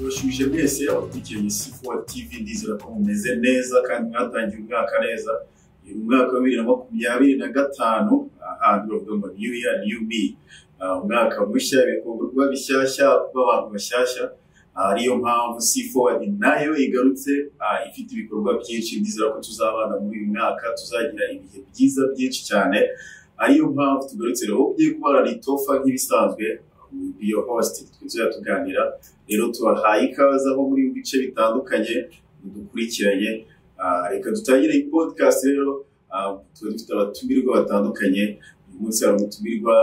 Turabasuhuje mwese abakurikiranye C4 TV. Ndizera ko mumeze neza kandi mwatangiye umwaka neza. Uyu mwaka wa 2025, ahandi bavuga ngo "New year, new me", umwaka mushya, ibikorwa bishyashya, kuba abantu bashyashya. Ariyo mpamvu C4 nayo igarutse, ifite ibikorwa byinshi. Ndizera ko tuzabana muri uyu mwaka, tuzagira ibihe byiza byinshi cyane. Ariyo mpamvu tugarutse rero. Ugiye kubara Ritofa nk'ibisanzwe, will be your host. Twe tuzajya tuganira rero. Tubahaye ikaze aho muri bice bitandukanye mudukurikiranye. Reka dutangire iyi podcast rero. Tuba dufite abatumirwa batandukanye. Uyu munsi hari umutumirwa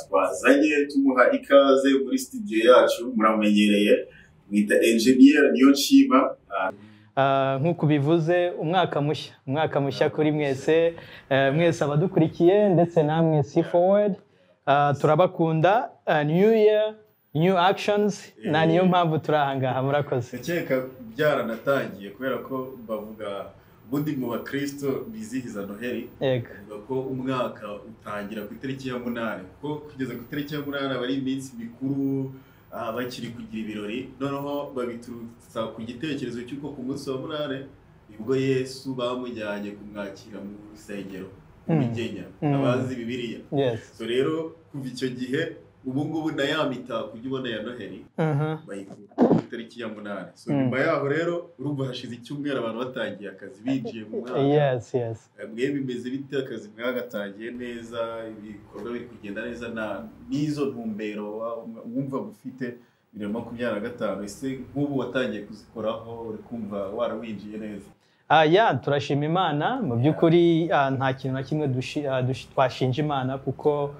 twazanye, tumuha ikaze muri studio yacu. Muramenyereye, mwita Engineer Niyo Nshima. Nk'uko ubivuze, umwaka mushya, umwaka mushya kuri mwese, mwese abadukurikiye ndetse namwe C Forward. Turabakunda. New year, new actions, na niyo mpamvu turi aha ngaha. Murakoze. Ndakeka byaranatangiye, kubera ko bavuga ubundi mu bakristo bizihiza Noheli, bavuga ko umwaka utangira ku itariki ya 8, kuko kugeza ku itariki ya 8 aba ari iminsi mikuru, bakiri kugira ibirori. Noneho babiturutsa ku gitekerezo cy'uko ku munsi wa 8 nibwo Yesu bamujyanye kumwakira mu rusengero mu migenya, abazi Bibiliya. So rero kuva icyo gihe, ubu ngubu na ya mitako ujya ubona ya Noheli bayikura ku itariki ya 8. So nyuma yaho rero, urumva hashize icyumweru abantu batangiye akazi, binjiye mu mwaka. Mwe bimeze bite? Akazi mwagatangiye neza? Ibikorwa biri kugenda neza? Na n'izo ntumbero wumva ufite 2025, ese nk'ubu watangiye kuzikoraho, uri kumva warawinjiye neza? Ya, turashima Imana mu by'ukuri. Nta kintu na kimwe twashinja Imana, kuko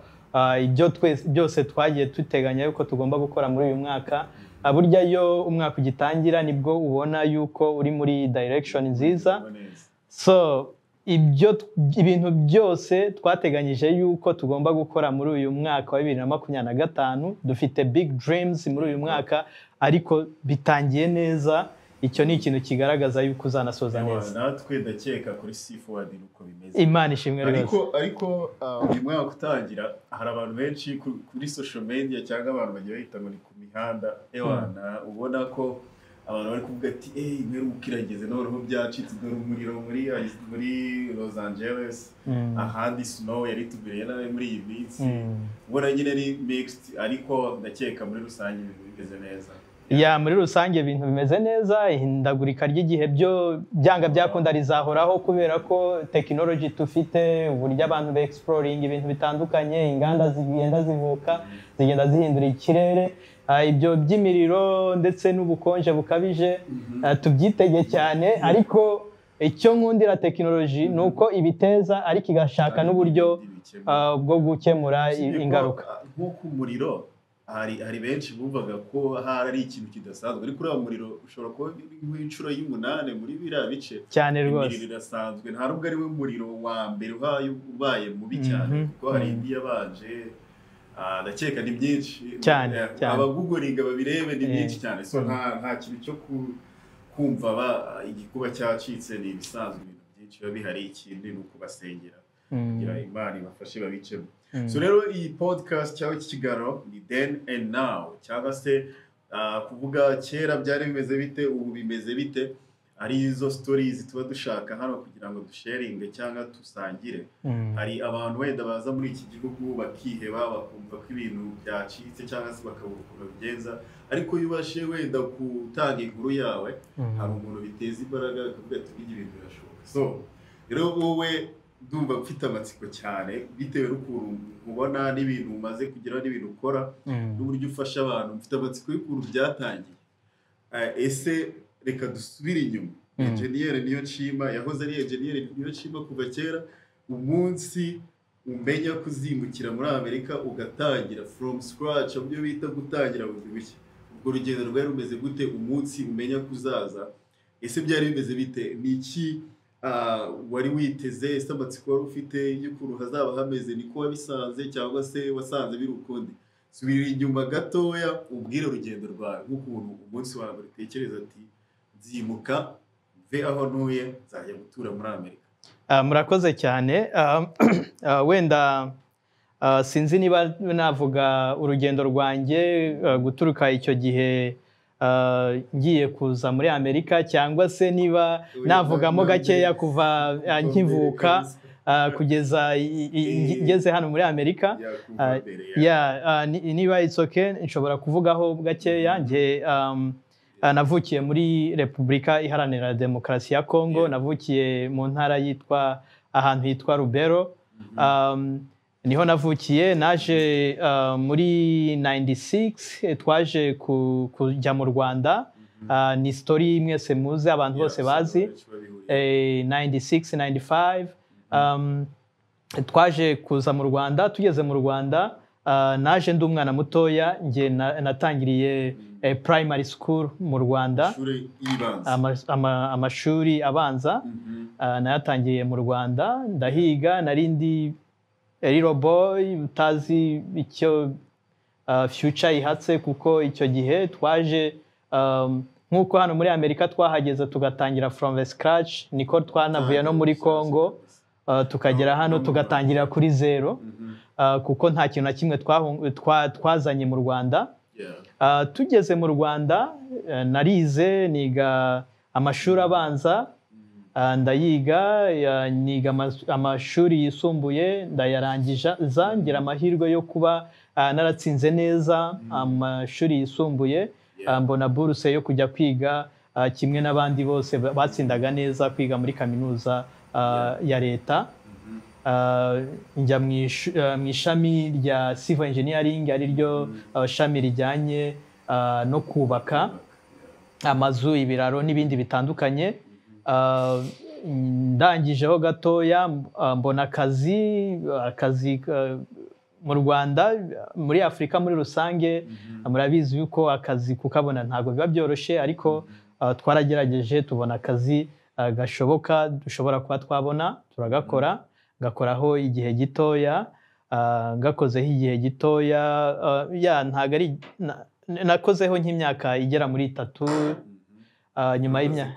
ibyo twese byose twagiye duteganya yuko tugomba gukora muri uyu mwaka, burya iyo umwaka ugitangira nibwo ubona yuko uri muri direction nziza. Neza. So ibyo ibintu byose twateganyije yuko tugomba gukora muri uyu mwaka wa 2025, dufite big dreams muri uyu mwaka, ariko bitangiye neza. Icyo ni ikintu kigaragaza yuko uzanasoza neza. Natwe ndakeka kuri C Forward uko bimeze. Imana ishimwe rwose. Ariko uyu mwaka utangira, hari abantu benshi kuri social media, cyangwa abantu bagiye bahita ngo ni ku mihanda, ewana, ubona ko abantu bari kuvuga ati: "Eh, imperuka irageze, noneho byacitse, dore umuriro muri Los Angeles, ahandi snow yari itubereye nabi muri iyi minsi." Ubona nyine ari mixed, ariko ndakeka muri rusange ibintu bimeze neza. Ya, muri rusange ibintu bimeze neza. Ihindagurika ry'igihe byo byanga byakunda rizahoraho, kubera ko tekinoloji dufite, uburyo abantu ba exploring ibintu bitandukanye, inganda zigenda zivuka, zigenda zihindura ikirere. Ibyo by'imiriro ndetse n'ubukonje bukabije, tubyitege cyane. Ariko icyo nkundira tekinoloji ni uko ibiteza, ariko igashaka n'uburyo bwo gukemura Usibye ko, ingaruka. Nk'uko umuriro, hari benshi bumvaga ko hari ari ikintu kidasanzwe, ariko uriya muriro ushobora kuba nk'inshuro y'umunani muri biriya bice. Cyane rwose. Imiriro irasanzwe, nta nubwo ari we muriro wa mbere ubaye mubi cyane, kuko hari indi yabanje. Ndakeka ni byinshi. Cyane, cyane. Abagugoringa babirebe, ni byinshi cyane. So nta kintu cyo kumva igikuba cyacitse, ni ibisanzwe, ibintu byinshi biba bihari. Ikindi ni ukubasengera kugira Imana ibafashe babicemo. So rero iyi podcast cyangwa iki kiganiro ni Then and Now, cyangwa se kuvuga kera byari bimeze bite, ubu bimeze bite. Ari izo stories tuba dushaka hano kugira ngo dusharinge cyangwa dusangire. Hari abantu wenda baza muri iki gihugu bakiheba, bakumva ko ibintu byacitse, cyangwa se bakabura ukuntu babigenza. Ariko iyo ubashije wenda gutanga inkuru yawe, hari umuntu biteza imbaraga, akavuga ati: "Burya ibintu birashoboka." So rero wowe ndumva mfite amatsiko cyane, bitewe n'ukuntu ubona n'ibintu umaze kugeraho n'ibintu ukora n'uburyo ufasha abantu. Mfite amatsiko y'ukuntu byatangiye. Ese reka dusubire inyuma. Enjeniyeri Niyo Nshima yahoze ari enjeniyeri Niyo Nshima kuva kera, umunsi umenya kuzimukira muri Amerika, ugatangira from scratch, ibyo bita gutangira bundi bushya, ubwo rugendo rwari rumeze gute? Umunsi umenya kuzaza, ese byari bimeze bite? Ni iki wari witeze? Ese amatsiko wari ufite y'ukuntu hazaba hameze niko wabisanze, cyangwa se wasanze biri ukundi? Subira inyuma gatoya, ubwire urugendo rwawe, nk'ukuntu umunsi wa mbere utekereza ati: "Nzimuka mve aho ntuye, nzajya gutura muri Amerika." Murakoze cyane. Wenda sinzi niba navuga urugendo rwanjye guturuka icyo gihe. ngiye kuza muri Amerika, cyangwa se niba navugamo gakeya kuva nkivuka kugeza ngeze hano muri Amerika. Niba it's okay nshobora kuvugaho gakeya. Nge navukiye muri Repubulika Iharanira Demokarasi ya Kongo, navukiye mu ntara yitwa ahantu hitwa Rubero, niho navukiye. Naje muri 96, twaje kujya mu Rwanda. Ni story mwese muzi, abantu bose bazi. 96 95 twaje kuza mu Rwanda. Tugeze mu Rwanda, naje ndi umwana mutoya. Nge natangiriye primary school mu Rwanda, amashuri abanza nayatangiriye mu Rwanda, ndahiga. Nari ndi little boy utazi icyo future ihatse, kuko icyo gihe twaje nk'uko hano muri Amerika twahageze tugatangira from the scratch, niko twanavuye no muri Congo, tukagera hano tugatangira kuri zero, kuko nta kintu na kimwe twazanye mu Rwanda. Tugeze mu Rwanda, narize, niga amashuri abanza, ndayiga, niga amashuri yisumbuye ndayarangiza, ngira amahirwe yo kuba naratsinze neza amashuri yisumbuye, mbona buruse yo kujya kwiga kimwe n'abandi bose batsindaga neza, kwiga muri kaminuza ya leta. Njya mu ishami rya civil engineering, ari ryo shami rijyanye no kubaka amazu, ibiraro n'ibindi bitandukanye. Ndangijeho gatoya, mbona akazi mu Rwanda, muri Afurika muri rusange. Murabizi yuko akazi kukabona ntabwo biba byoroshye, ariko twaragerageje tubona akazi gashoboka dushobora kuba twabona, turagakora, gakoraho igihe gitoya. Gakozeho igihe gitoya, ya ntabwo ari nakozeho nk'imyaka igera muri 3. Nyuma y'imyaka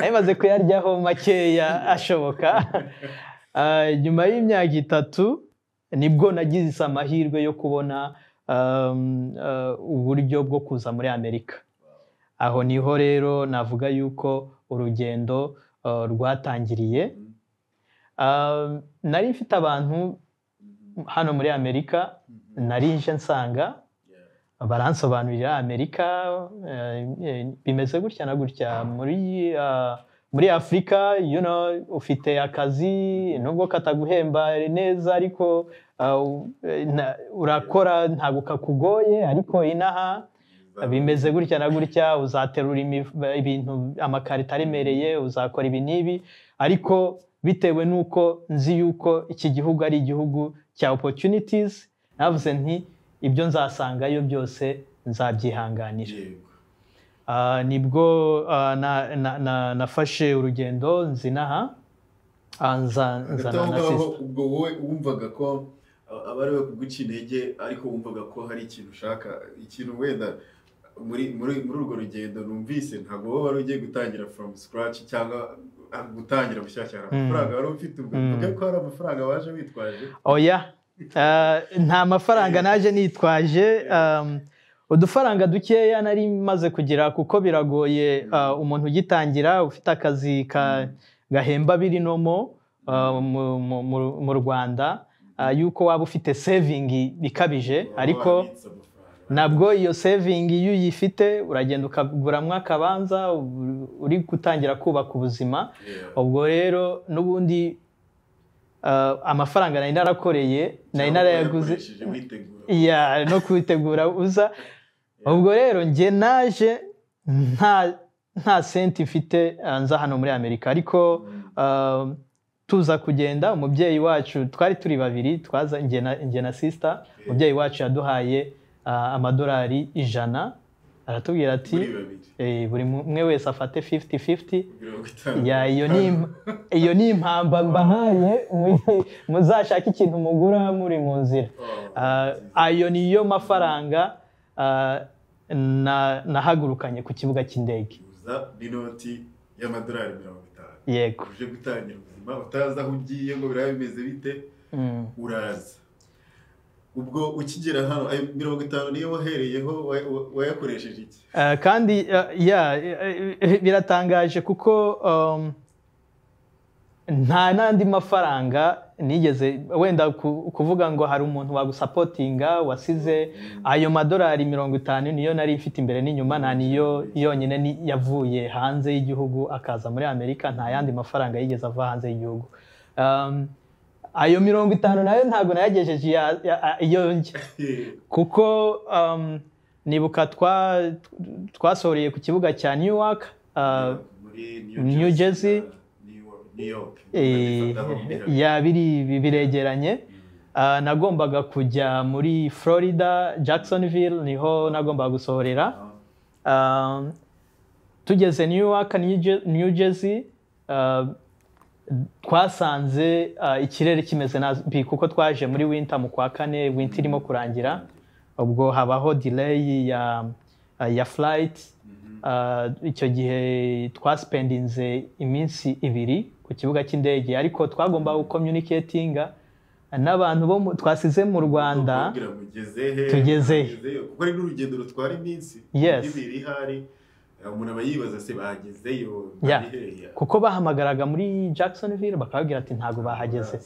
nayimaze kuyaryaho makeya ashoboka. Nyuma y'imyaka 3 nibwo nagize amahirwe yo kubona uburyo bwo kuza muri Amerika. Aho niho rero navuga yuko urugendo rwatangiriye. Nari mfite abantu hano muri Amerika, nari nje nsanga baransobanurira Amerika bimeze gutya na gutya. Muri Afurika, ufite akazi nubwo kataguhemba neza, ariko urakora ntabwo kakugoye, ariko inaha bimeze gutya na gutya, uzaterura ibintu, amakarita aremereye, uzakora ibi n'ibi. Ariko bitewe n'uko nzi yuko iki gihugu ari igihugu cya opportunities, navuze nti ibyo nzasangayo byose nzabyihanganira. Nibwo nafashe urugendo nzinaha, nzana na sister. Ubwo wowe wumvaga ko abari kuguca intege, ariko wumvaga ko hari ikintu ushaka, ikintu wenda muri urwo rugendo numvise ntabwo wowe wari ugiye gutangira from scratch cyangwa gutangira bushyashya. Amafaranga wari ufite, ubwo uvuge ko hari amafaranga waje witwaje? Oya, nta mafaranga naje nitwaje. Udufaranga dukeya nari maze kugira, kuko biragoye umuntu ugitangira ufite akazi gahemba birinomo mu Rwanda, yuko waba ufite saving bikabije, ariko nabwo iyo saving iyo uyifite uragenda ukaguramwo akabanza, uri gutangira kubaka ubuzima. Ubwo rero n'ubundi amafaranga nari narakoreye nari narayaguze no kwitegura uza. Ubwo rero njye naje nta senti mfite nza hano muri Amerika, ariko tuza kugenda, umubyeyi wacu, twari turi babiri, twaza njye na sister, umubyeyi wacu yaduhaye amadolari 100, aratubwira ati buri umwe wese afate 50-50. Iyo ni impamba mbahaye, muzashaka ikintu mugura muri mu nzira. Ayo niyo mafaranga nahagurukanye ku kibuga cy'indege. N'inoti y'amadolari 50. Yego. Uje gutangira ubuzima utazi aho ugiye ngo biraba bimeze bite, uraza Ubwo ukigera hano, ayo 50 niyo wahereyeho, wayakoresheje iki? Kandi yeah, biratangaje kuko nta n'andi mafaranga nigeze wenda kuvuga ngo hari umuntu wagusupportinga wasize. Ayo madolari 50 niyo nari mfite imbere n'inyuma, nta niyo yonyine yavuye hanze y'igihugu akaza muri Amerika. Nta yandi mafaranga yigeze ava hanze y'igihugu. Ayo 50 nayo ntabwo nayagejeje iyo njya, kuko nibuka twasohoreye ku kibuga cya Newark, muri New Jersey. New York. Ya, biri biregeranye. Nagombaga kujya muri Florida, Jacksonville niho nagombaga gusohorera. Tugeze Newark, New Jersey, twasanze ikirere kimeze nabi kuko twaje muri winter, mu kwa kane, winter irimo kurangira. Ubwo habaho delay ya flight. Icyo gihe twaspendinze iminsi 2 ku kibuga cy'indege, ariko twagombaga gucommunicatinga n'abantu bo twasize mu Rwanda. Kubwira mugeze he? Tugeze he? Mugezeyo. Kuko ari n'urugendo rutwara iminsi 2 ihari. Umuntu aba yibaza se bagezeyo, bari hehe? Kuko bahamagaraga muri Jacksonville bakababwira ati ntabwo bahageze.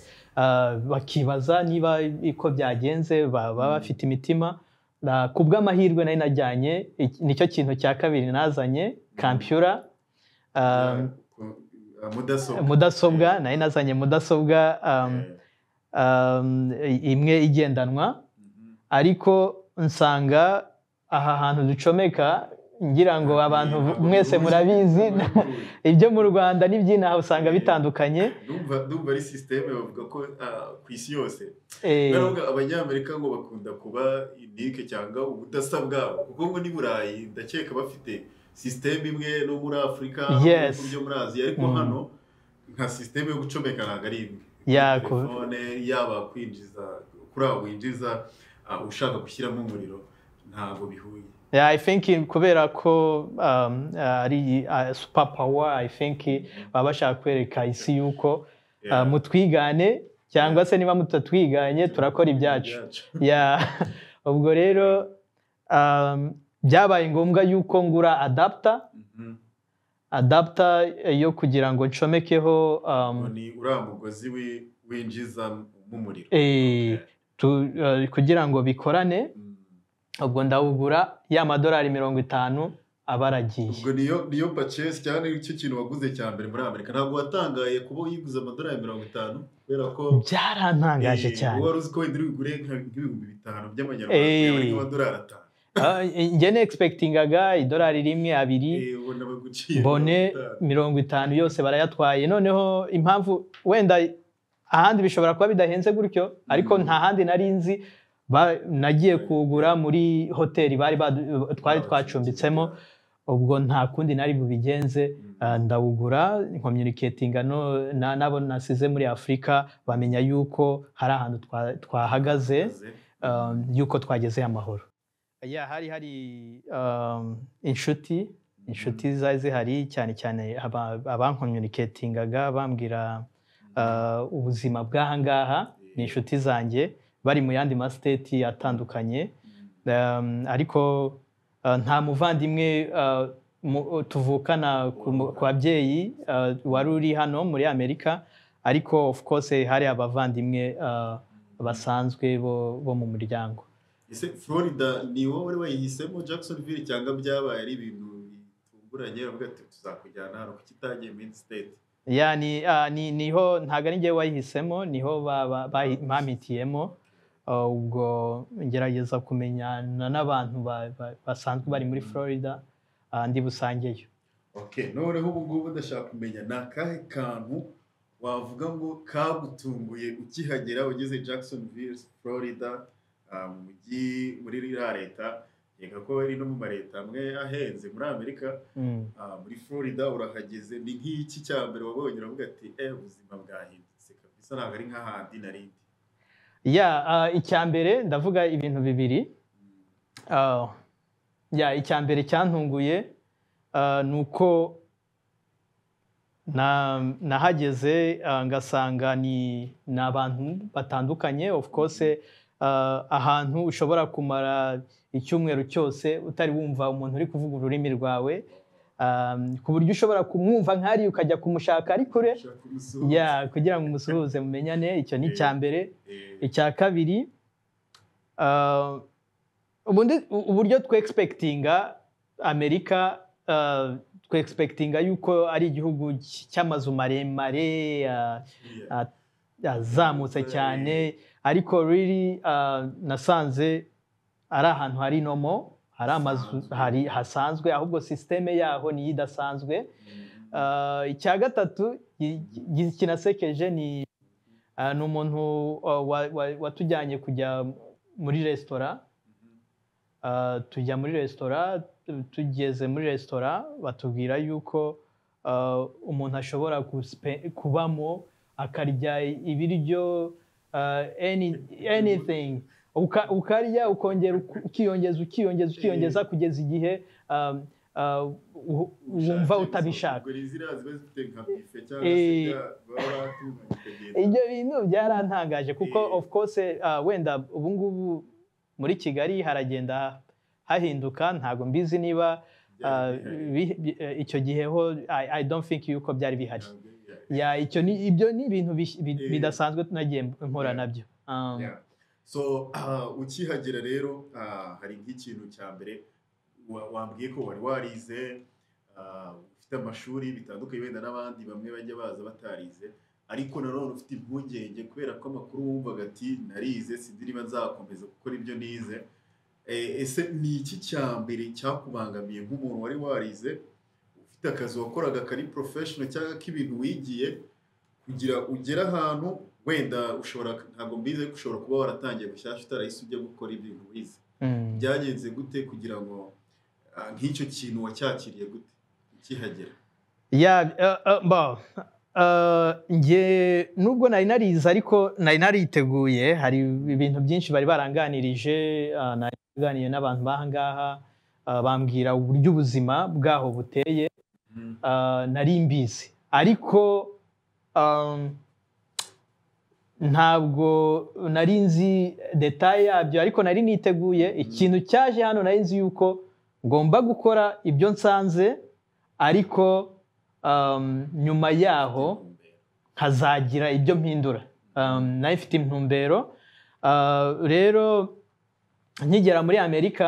Bakibaza niba uko byagenze, baba bafite imitima. Ku bw'amahirwe nari najyanye nicyo kintu cya kabiri nazanye, computer, Mudasobwa. Mudasobwa. Nari nazanye mudasobwa imwe igendanwa, ariko nsanga aha hantu ducomeka, ngira ngo abantu mwese murabizi, ibyo mu Rwanda n'iby'inaha usanga bitandukanye. Ndumva ari système bavuga ko ku isi yose. Nubwo Abanyamerika ngo bakunda kuba unique cyangwa ubudasa bwabo, kuko ngo ni Burayi ndakeka bafite système imwe, no muri Afurika, no mu bihugu byo muri Aziya, ariko hano nka système yo gucomeka ntabwo ari imwe. Telefone yaba kwinjiza kuri aho winjiza, ushaka gushyiramo umuriro, ntabwo bihuye. Yeah, I think kubera ko ari super power, I think baba bashaka kwereka isi yuko mutwigane cyangwa se niba mutatwiganye turakora ibyacu. Yeah. Ubwo rero byabaye ngombwa yuko ngura adapter, adapter yo kugira ngo ncomekeho Ngo ni uriya mugozi winjiza mu muriro. Kugira ngo bikorane. Ubwo ndawugura, ya madolari 50 aba aragiye. Ubwo niyo purchase cyangwa nicyo kintu waguze cya mbere muri Amerika? Ntabwo watangaye kuba uyiguze amadolari 50, kubera ko Byarantangaje cyane. Wari uzi ko wenda uri bugure nk'5,000 by'amanyarwanda, yaba ari nk'amadolari 5? Ah, njye ne expectingaga idolari rimwe, abiri. Ubona baguciye Mbone 50. 50 yose barayatwaye. Noneho impamvu wenda ahandi bishobora kuba bidahenze gutyo, ariko nta handi nari nzi. Nagiye kugura muri hoteli bari twari twacumbitsemo. Ubwo nta kundi nari bubigenze, ndawugura, ncommunicatinga no n'abo nasize muri Afurika, bamenya yuko hari ahantu twahagaze, yuko twageze amahoro. Yeah, hari inshuti zari zihari, cyane cyane abancommunicatingaga bambwira ubuzima bw'aha ngaha, ni inshuti zanjye bari mu yandi mastate atandukanye. Ariko nta muvandimwe tuvukana ku babyeyi wari uri hano muri Amerika, ariko of course hari abavandimwe basanzwe bo mu muryango. Ese Florida ni wowe wari wayihisemo, Jacksonville, cyangwa byabaye ari ibintu bitunguranye bavuga ati tuzakujyana hano? Kuki utagiye mu yindi state? Yeah, ni niho, ntabwo ari njyewe wayihisemo, niho bampitiyemo. Ubwo ngerageza kumenyana n'abantu basanzwe bari muri Florida, ndi busangeyo. Okay, noneho ubu ngubu ndashaka kumenya ni akahe kantu wavuga ngo kagutunguye ukihagera, ugeze Jacksonville, Florida, mu mujyi muri iriya leta, nkeka ko ari no mu maleta amwe ahenze muri Amerika. Muri Florida urahageze, ni nk'iki cya mbere wabonye uravuga ati ubuzima bwahindutse kabisa, ntabwo ari nk'ahandi narindi? Yeah, icya mbere ndavuga ibintu bibiri. Yeah, icya mbere cyantunguye ni uko nahageze ngasanga ni abantu batandukanye, of course. ahantu ushobora kumara icyumweru cyose utari wumva umuntu uri kuvuga ururimi rwawe, ku buryo ushobora kumwumva nk'ari ukajya kumushaka ari kure, Ushaka umusuhuza. Yeah, kugira ngo umusuhuze mumenyane. Icyo ni icya mbere. Icya kabiri, ubundi uburyo twexpectinga Amerika, twexpectinga yuko ari igihugu cy'amazu maremare, azamutse cyane, ariko really nasanze ari ahantu hari normal, hari amazu Hasanzwe. hari hasanzwe, ahubwo système yaho niyo idasanzwe. Icya gatatu kinasekeje ni umuntu watujyanye kujya muri resitora. Tujya muri resitora, tugeze muri resitora batubwira yuko umuntu ashobora kubamo akarya ibiryo, anything. Ukarya ukongera ukiyongeza, ukiyongeza, ukiyongeza kugeza igihe wumva utabishaka. Ubwo ziriya ziba zifite nka buffet cyangwa se baba batunganya ikagenda. Ibyo bintu byarantangaje kuko of course, wenda ubu ngubu muri Kigali haragenda hahinduka, ntabwo mbizi niba Byari bihari. Icyo gihe ho I don't think yuko byari bihari. Ntabwo byari bihari. Yeah, icyo ni ibyo ni ibintu bidasanzwe nagiye mpura nabyo. Yeah. So ukihagera rero, hari nk'ikintu cya mbere wambwiye ko wari warize, ufite amashuri bitandukanye wenda n'abandi bamwe bajya baza batarize, ariko nanone ufite impungenge kubera ko amakuru wumvaga ati narize, sinzi niba nzakomeza gukora ibyo nize. Ese ni iki cya mbere cyakubangamiye nk'umuntu wari warize, ufite akazi wakoraga kari professional cyangwa k'ibintu wigiye, kugira ugere ahantu wenda ushobora, ntabwo mbizi, ariko ushobora kuba waratangiye bushyashya utarahise ujya gukora ibintu wize? Byagenze gute kugira ngo nk'icyo kintu wacyakiriye gute ukihagera? Yeah, bo, njye nubwo nari narize ariko nari nariteguye, hari ibintu byinshi bari baranganirije, nari naganiriye n'abantu b'aha ngaha, bambwira uburyo ubuzima bwaho buteye, nari mbizi, ariko ntabwo nari nzi détails yabyo, ariko nari niteguye. Ikintu cyaje hano, nari nzi yuko ngomba gukora ibyo nsanze, ariko nyuma yaho nkazagira ibyo mpindura. Nari mfite intumbero. Rero nkigera muri Amerika,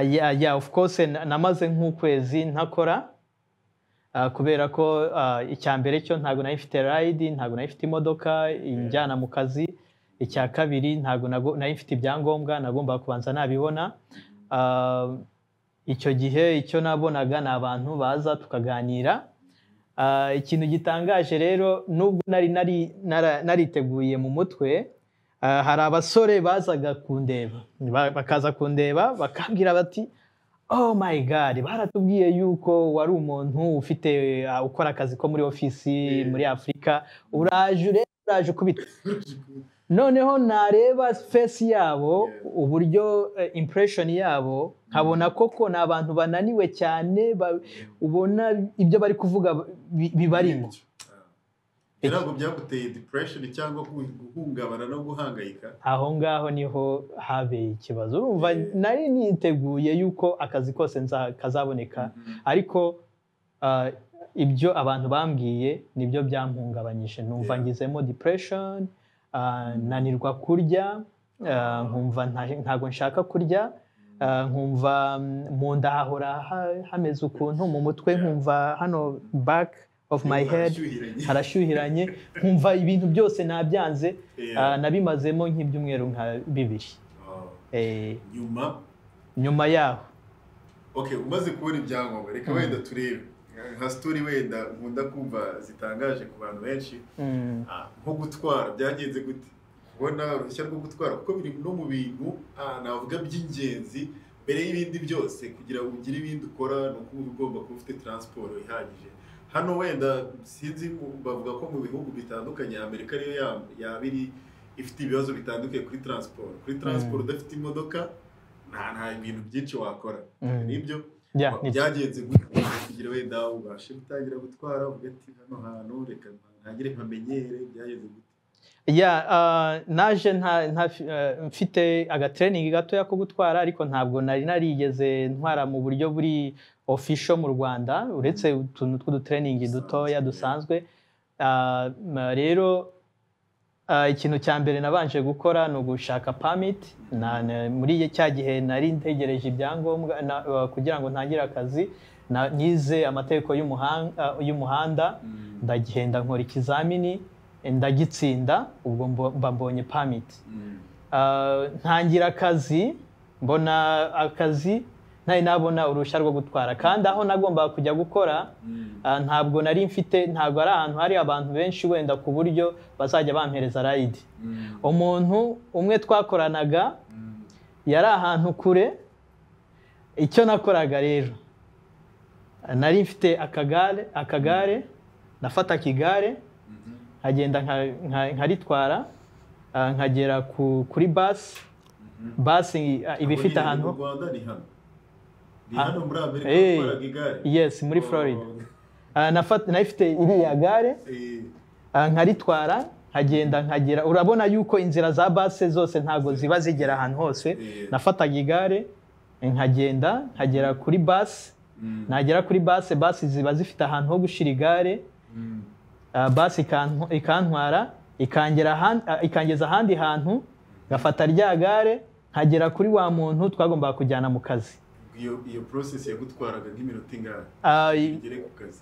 yeah, of course, namaze nk'ukwezi ntakora, kubera ko icya mbere cyo ntabwo nari mfite ride, ntabwo nari mfite imodoka injyana mu kazi. Icya kabiri, ntabwo nari mfite ibyangombwa, nagombaga kubanza nabibona. Icyo gihe icyo nabonaga ni abantu baza tukaganira. Ikintu gitangaje rero, nubwo nari nariteguye mu mutwe, hari abasore bazaga kundeba, bakaza kundeba bakambwira bati: "Oh my God, baratubwiye yuko wari umuntu ufite, ukora akazi ko muri ofisi muri Afurika, uraje urebe, uraje ukubita." Noneho nareba face yabo, uburyo impression yabo, nkabona koko ni abantu bananiwe cyane, ubona ibyo bari kuvuga bibarimo. Ntabwo byaguteye depression cyangwa guhungabana no guhangayika? Aho ngaho niho habeye ikibazo. Urumva, nari niteguye yuko akazi kose kazaboneka, ariko ibyo abantu bambwiye nibyo byampungabanyije, numva ngizemo depression, nanirwa kurya, nkumva ntabwo nshaka kurya, nkumva mu nda hahora hameze ukuntu, mu mutwe nkumva hano back of my head Harashyuhiranye. Harashyuhiranye, nkumva ibintu byose nabyanze. Nabimazemo nk'ibyumweru nka 2. Oh. Nyuma? Nyuma yaho. Okay, umaze kubona ibyangombwa, reka wenda turebe nka story wenda nkunda kumva zitangaje ku bantu benshi. Nko gutwara byagenze gute, kubona uruhushya rwo gutwara, kuko biri no mu bintu navuga by'ingenzi mbere y'ibindi byose kugira ngo ugire ibindi ukora, ni uko uba ugomba kuba ufite transport ihagije. Hano wenda sinzi, bavuga ko mu bihugu bitandukanye Amerika ariyo yaba iri ifite ibibazo bitandukanye kuri transport. Udafite imodoka nta bintu byinshi wakora. Nibyo? Yeah, nibyo. Byagenze gute kugira wenda ubashe gutangira gutwara, uvuga ati hano hantu reka ntangire mpamenyere? Byagenze gute? Yeah, naje mfite agatraining gatoya ko gutwara, ariko ntabwo nari narigeze ntwara mu buryo buri official mu Rwanda, uretse utuntu tw'udutraining dutoya dusanzwe. Rero ikintu cya mbere nabanje gukora ni ugushaka permit. Muri cya gihe nari ntegereje ibyangombwa kugira ngo ntangire akazi, nize amategeko y'umuhanda, ndagenda nkora ikizamini, ndagitsinda, ubwo mba mbonye permit. Ntangira akazi, mbona akazi ntari nabona uruhushya rwo gutwara, kandi aho nagombaga kujya gukora ntabwo nari mfite, ntabwo ari ahantu hari abantu benshi wenda ku buryo bazajya bampereza ride. Umuntu umwe twakoranaga yari ahantu kure. Icyo nakoraga rero, nari mfite akagare, nafataga igare nkagenda nkaritwara, nkagera kuri basi. Basi iba ifite ahantu Mu Rwanda, ni hano, ni hano muri Amerika utwaraga igare? Yes, muri Florida. Nari mfite iriya gare, nkaritwara, nkagenda nkagera. Urabona yuko inzira za basi zose ntabwo ziba zigera ahantu hose. Nafataga igare nkagenda nkagera kuri basi. Nagera kuri basi, basi ziba zifite ahantu ho gushyira igare. Basi ikantwara, ikangeza ahandi hantu, ngafata rya gare nkagera kuri wa muntu twagombaga kujyana mu kazi. Iyo process yagutwaraga nk'iminota ingahe ugere ku kazi?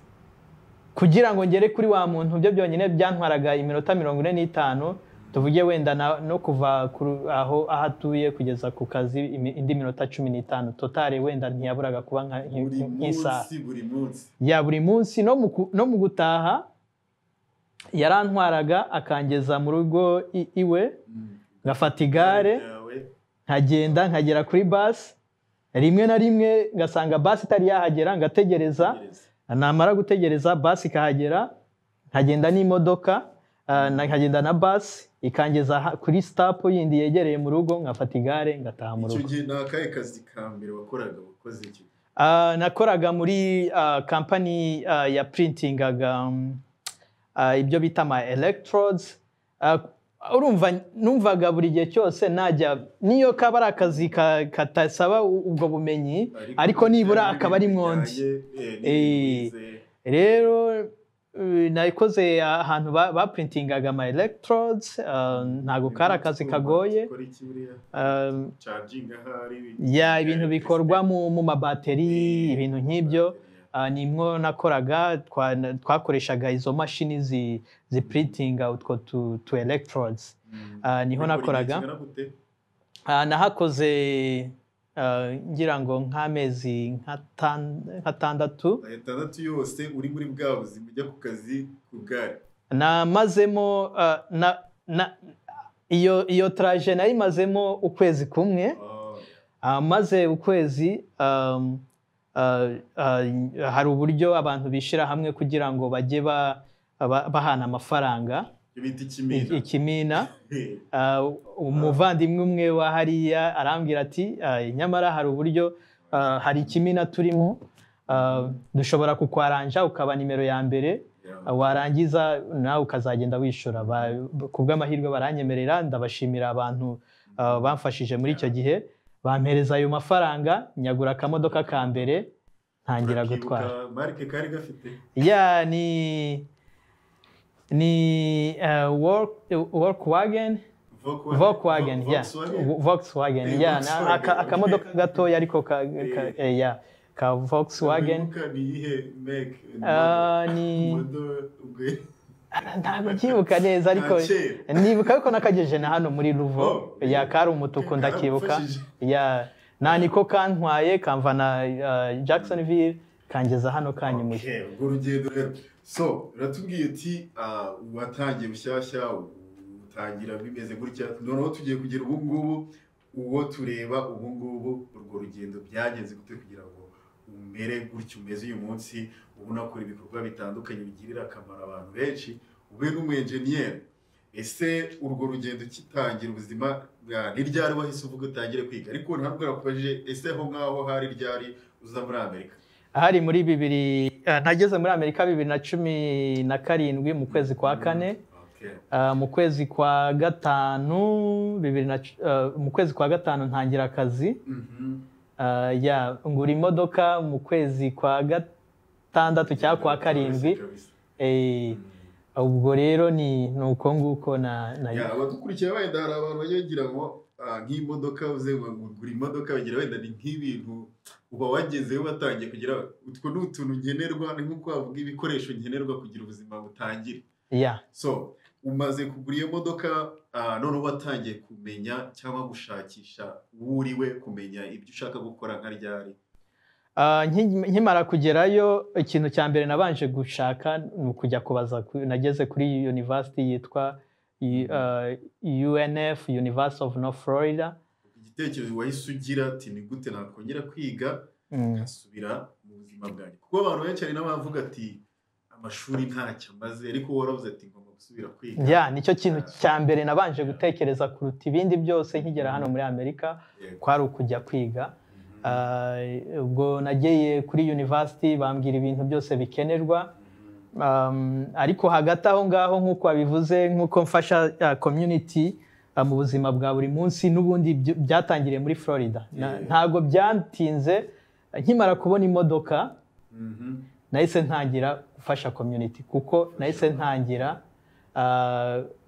Kugira ngo ngere kuri wa muntu byo byonyine byantwaraga iminota 45, tuvuge wenda no kuva aho atuye kugeza ku kazi indi minota 15, total wenda ntiyaburaga kuba Buri nk'isaha. munsi, buri munsi? Ya, buri munsi. No mu gutaha yarantwaraga akangeza mu rugo iwe, ngafata igare Yawe. nkagenda nkagera kuri basi. Rimwe na rimwe ngasanga basi itari yahagera, ngategereza. Tegereza. Namara gutegereza, basi ikahagera, nkagenda n'imodoka, nkagenda na basi ikangeza kuri stop yindi yegereye mu rugo, nkafata igare ngataha mu Icyo rugo. gihe ni akahe kazi ka mbere wakoraga? Wakoze iki? Nakoraga muri kampani ya printingaga ibyo bita ama electrodes. Urumva numvaga buri gihe cyose najya, niyo kaba ari akazi katasaba ubwo bumenyi, ariko nibura akaba ari mwondi. Rero nakoze ahantu baprintingaga ama electrodes. Ntabwo kari akazi kagoye. Ya, ibintu bikorwa mu mabateri, ibintu nk'ibyo. Nimwo nakoraga. Twakoreshaga izo mashini ziprintinga utwo tu electrodes. Niho nakoraga. Nahakoze ngira ngo nk'amezi nk'atandatu. 6 yose uri muri bwa buzima ujya ku kazi ku gare? Namazemo iyo trajet nayimazemo ukwezi kumwe. Maze ukwezi, hari uburyo abantu bishyira hamwe kugira ngo bajye bahana amafaranga. Ibyo bita ikimina. Ikimina. Umuvandimwe umwe wa hariya arambwira ati: "Nyamara hari uburyo, hari ikimina turimo, dushobora kukwaranja ukaba nimero ya mbere, warangiza nawe ukazagenda wishyura." Ku bw'amahirwe baranyemerera. Ndabashimira abantu bamfashije muri icyo gihe, bampereza ayo mafaranga, nyagura akamodoka ka mbere, ntangira Urakibuka gutwara. Marque kari gafite? Ya, ni Volkswagen. Volkswagen, yeah. Volkswagen? Volkswagen, yeah. Volkswagen, Akamodoka gatoya ariko yeah, ka Volkswagen. Wibuka ni iyihe make? Ni Model ubwo? Ntabwo nkibuka neza, ariko Nta kera. nibuka ko nakagejeje na hano muri Ruvo. Oh, Ya, kari umutuku, ndakibuka. Karagufashije. Ya, na niko kantwaye kamvana Jacksonville kangeza hano kanyimuye. Okay, urwo rugendo rero, so uratubwiye uti watangiye bushyashya, utangira bimeze gutya, noneho tugiye kugera ubu ngubu, uwo tureba ubu ngubu. Urwo rugendo byagenze gute kugira ngo umere gutya umeze uyu munsi, ubu unakora ibikorwa bitandukanye bigirira akamaro abantu benshi, ube n'umu-engineer? Ese urwo rugendo ukitangira ubuzima bwa, ni ryari wahise uvuga utangire kwiga? Ariko ntabwo nakubajije, ese aho ngaho hari ryari uza muri Amerika? Hari muri bibiri, nageze muri Amerika 2017 mu kwezi kwa kane. Mu kwezi kwa gatanu mu kwezi kwa gatanu ntangira akazi. Yeah, ngura imodoka mu kwezi kwa gatandatu cyangwa kwa karindwi. Kabisa. Ubwo rero ni uko nguko na Yeah, abadukurikiye, wenda hari abantu bajya bagira ngo nk'imodoka, uze ngo gura imodoka, bagira wenda ni nk'ibintu uba wagezeyo batangiye kugira utwo ni utuntu nkenerwa, ni nk'uko wavuga ibikoresho nkenerwa kugira ubuzima butangire. So umaze kugura iyo modoka, noneho watangiye kumenya cyangwa gushakisha uwo uriwe, kumenya ibyo ushaka gukora nka ryari? Nkimara kugerayo, ikintu cya mbere nabanje gushaka ni ukujya kubaza. Nageze kuri university yitwa UNF, University of North Florida. Igitekerezo wahise ugira ati: "Ni gute nakongera kwiga nkasubira mu buzima bwanjye?" Kuko abantu benshi, hari n'abavuga ati amashuri ntacyo amaze, ariko wowe waravuze ati ngomba gusubira kwiga. Yeah, nicyo kintu cya mbere nabanje gutekereza kuruta ibindi byose nkigera hano muri Amerika, kwari ukujya kwiga. Ubwo nagiye kuri university, bambwira ibintu byose bikenerwa. Ariko hagati aho ngaho, nk'uko wabivuze, nk'uko mfasha community mu buzima bwa buri munsi, n'ubundi byatangiriye muri Florida. Ntabwo byatinze, nkimara kubona imodoka nahise ntangira gufasha community, kuko nahise ntangira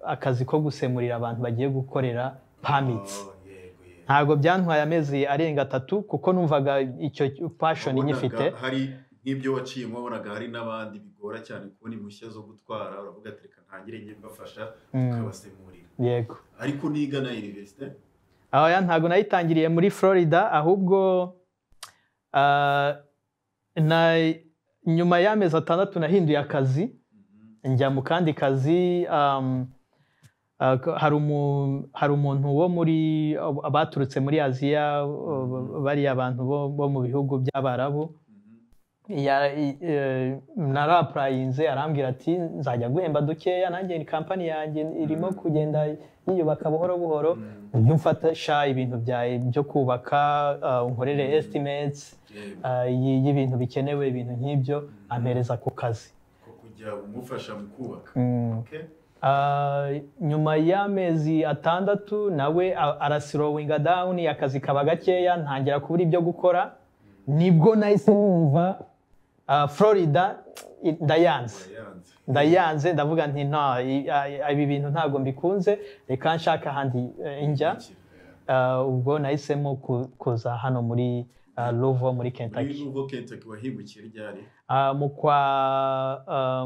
akazi ko gusemurira abantu bagiye gukorera permits. Oh, yego, yego. Ntabwo byantwaye amezi arenga 3, kuko numvaga icyo passion Wabonaga nyifite. hari nk'ibyo waciyemo, wabonaga hari n'abandi bigora cyane kubona impushya zo gutwara, uravuga ati reka ntangire njye mbafasha, ukabasemurira. Yego. Ariko niga na université? Oya, ntabwo nayitangiriye muri Florida, ahubwo nyuma y'amezi 6 nahinduye akazi, njya mu kandi kazi. Hari umuntu wo muri abaturutse muri Aziya, bariya abantu bo mu bihugu by'Abarabu. Nara-applyinze, arambwira ati nzajya guhemba dukeya, nanjye ni kampani yanjye irimo kugenda yiyubaka buhoro buhoro, ujye umfasha ibintu byo kubaka, unkorere estimates y'ibintu bikenewe, ibintu nk'ibyo, ampereza ku kazi. Ko kujya umufasha mu kubaka. Okay. Nyuma y'amezi 6 nawe araslowinga down, akazi kaba gakeya, ntangira kubura ibyo gukora. Nibwo nahise numva Florida ndayanze. Urayanze. Ndayanze, ndavuga nti nta ibi bintu ntabwo mbikunze, reka nshaka ahandi njya. Ubwo nahisemo kuza hano muri Louisville, muri Muri Kentucky. Louisville, Kentucky, wahimukiye ryari? Mu kwa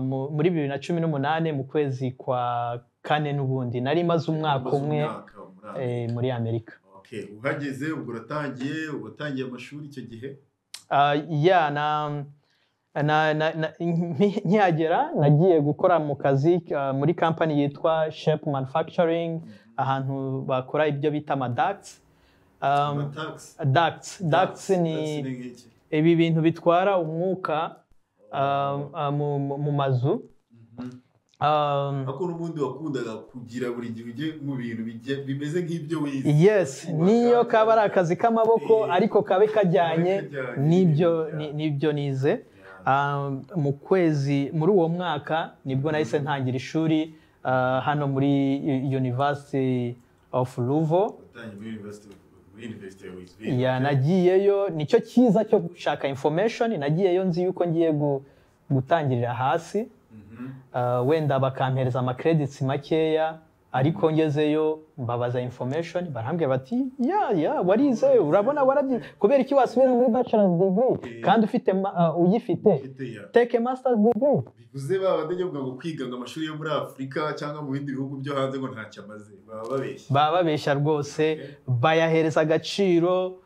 muri 2018, mu kwezi kwa kane, n'ubundi nari maze umwaka Umaze umwe umwaka muri Amerika. Muri Amerika. Okay, uhageze ubwo uratangiye, watangiye amashuri icyo gihe? Yeah, nkihagera nagiye gukora mu kazi muri company yitwa Shape Manufacturing, ahantu bakora ibyo bita ama ducts. Amataxi? Ducts ni nk'iki? Ibi bintu bitwara umwuka mu mazu. Ariko n'ubundi wakundaga kugira buri gihe ujye mu bintu bimeze nk'ibyo wize. Yes, niyo kaba ari akazi k'amaboko, ariko kabe kajyanye Kabe kajyanye n'ibyo n'ibyo, n'ibyo nize. Mu kwezi muri uwo mwaka nibwo nahise ntangira ishuri hano muri University of Louisville. Watangiye muri University ya Louisville. Yeah, nagiyeyo, nicyo cyiza cyo gushaka information, nagiyeyo nzi yuko ngiye gutangirira hasi, wenda bakampereza ama credits makeya, ariko ngezeyo mbabaza information, barambwira bati yeah, warize, urabona warabyize, kubera iki wasubira muri bachelor's degree kandi ufite uyifite? Ufite ya. Take a master's degree. Bivuze ba bandi bavuga ngo kwiga ngo amashuri yo muri Afurika cyangwa mu bindi bihugu byo hanze ngo ntacyo amaze, baba babeshya. Baba babeshya rwose. Bayahereza agaciro,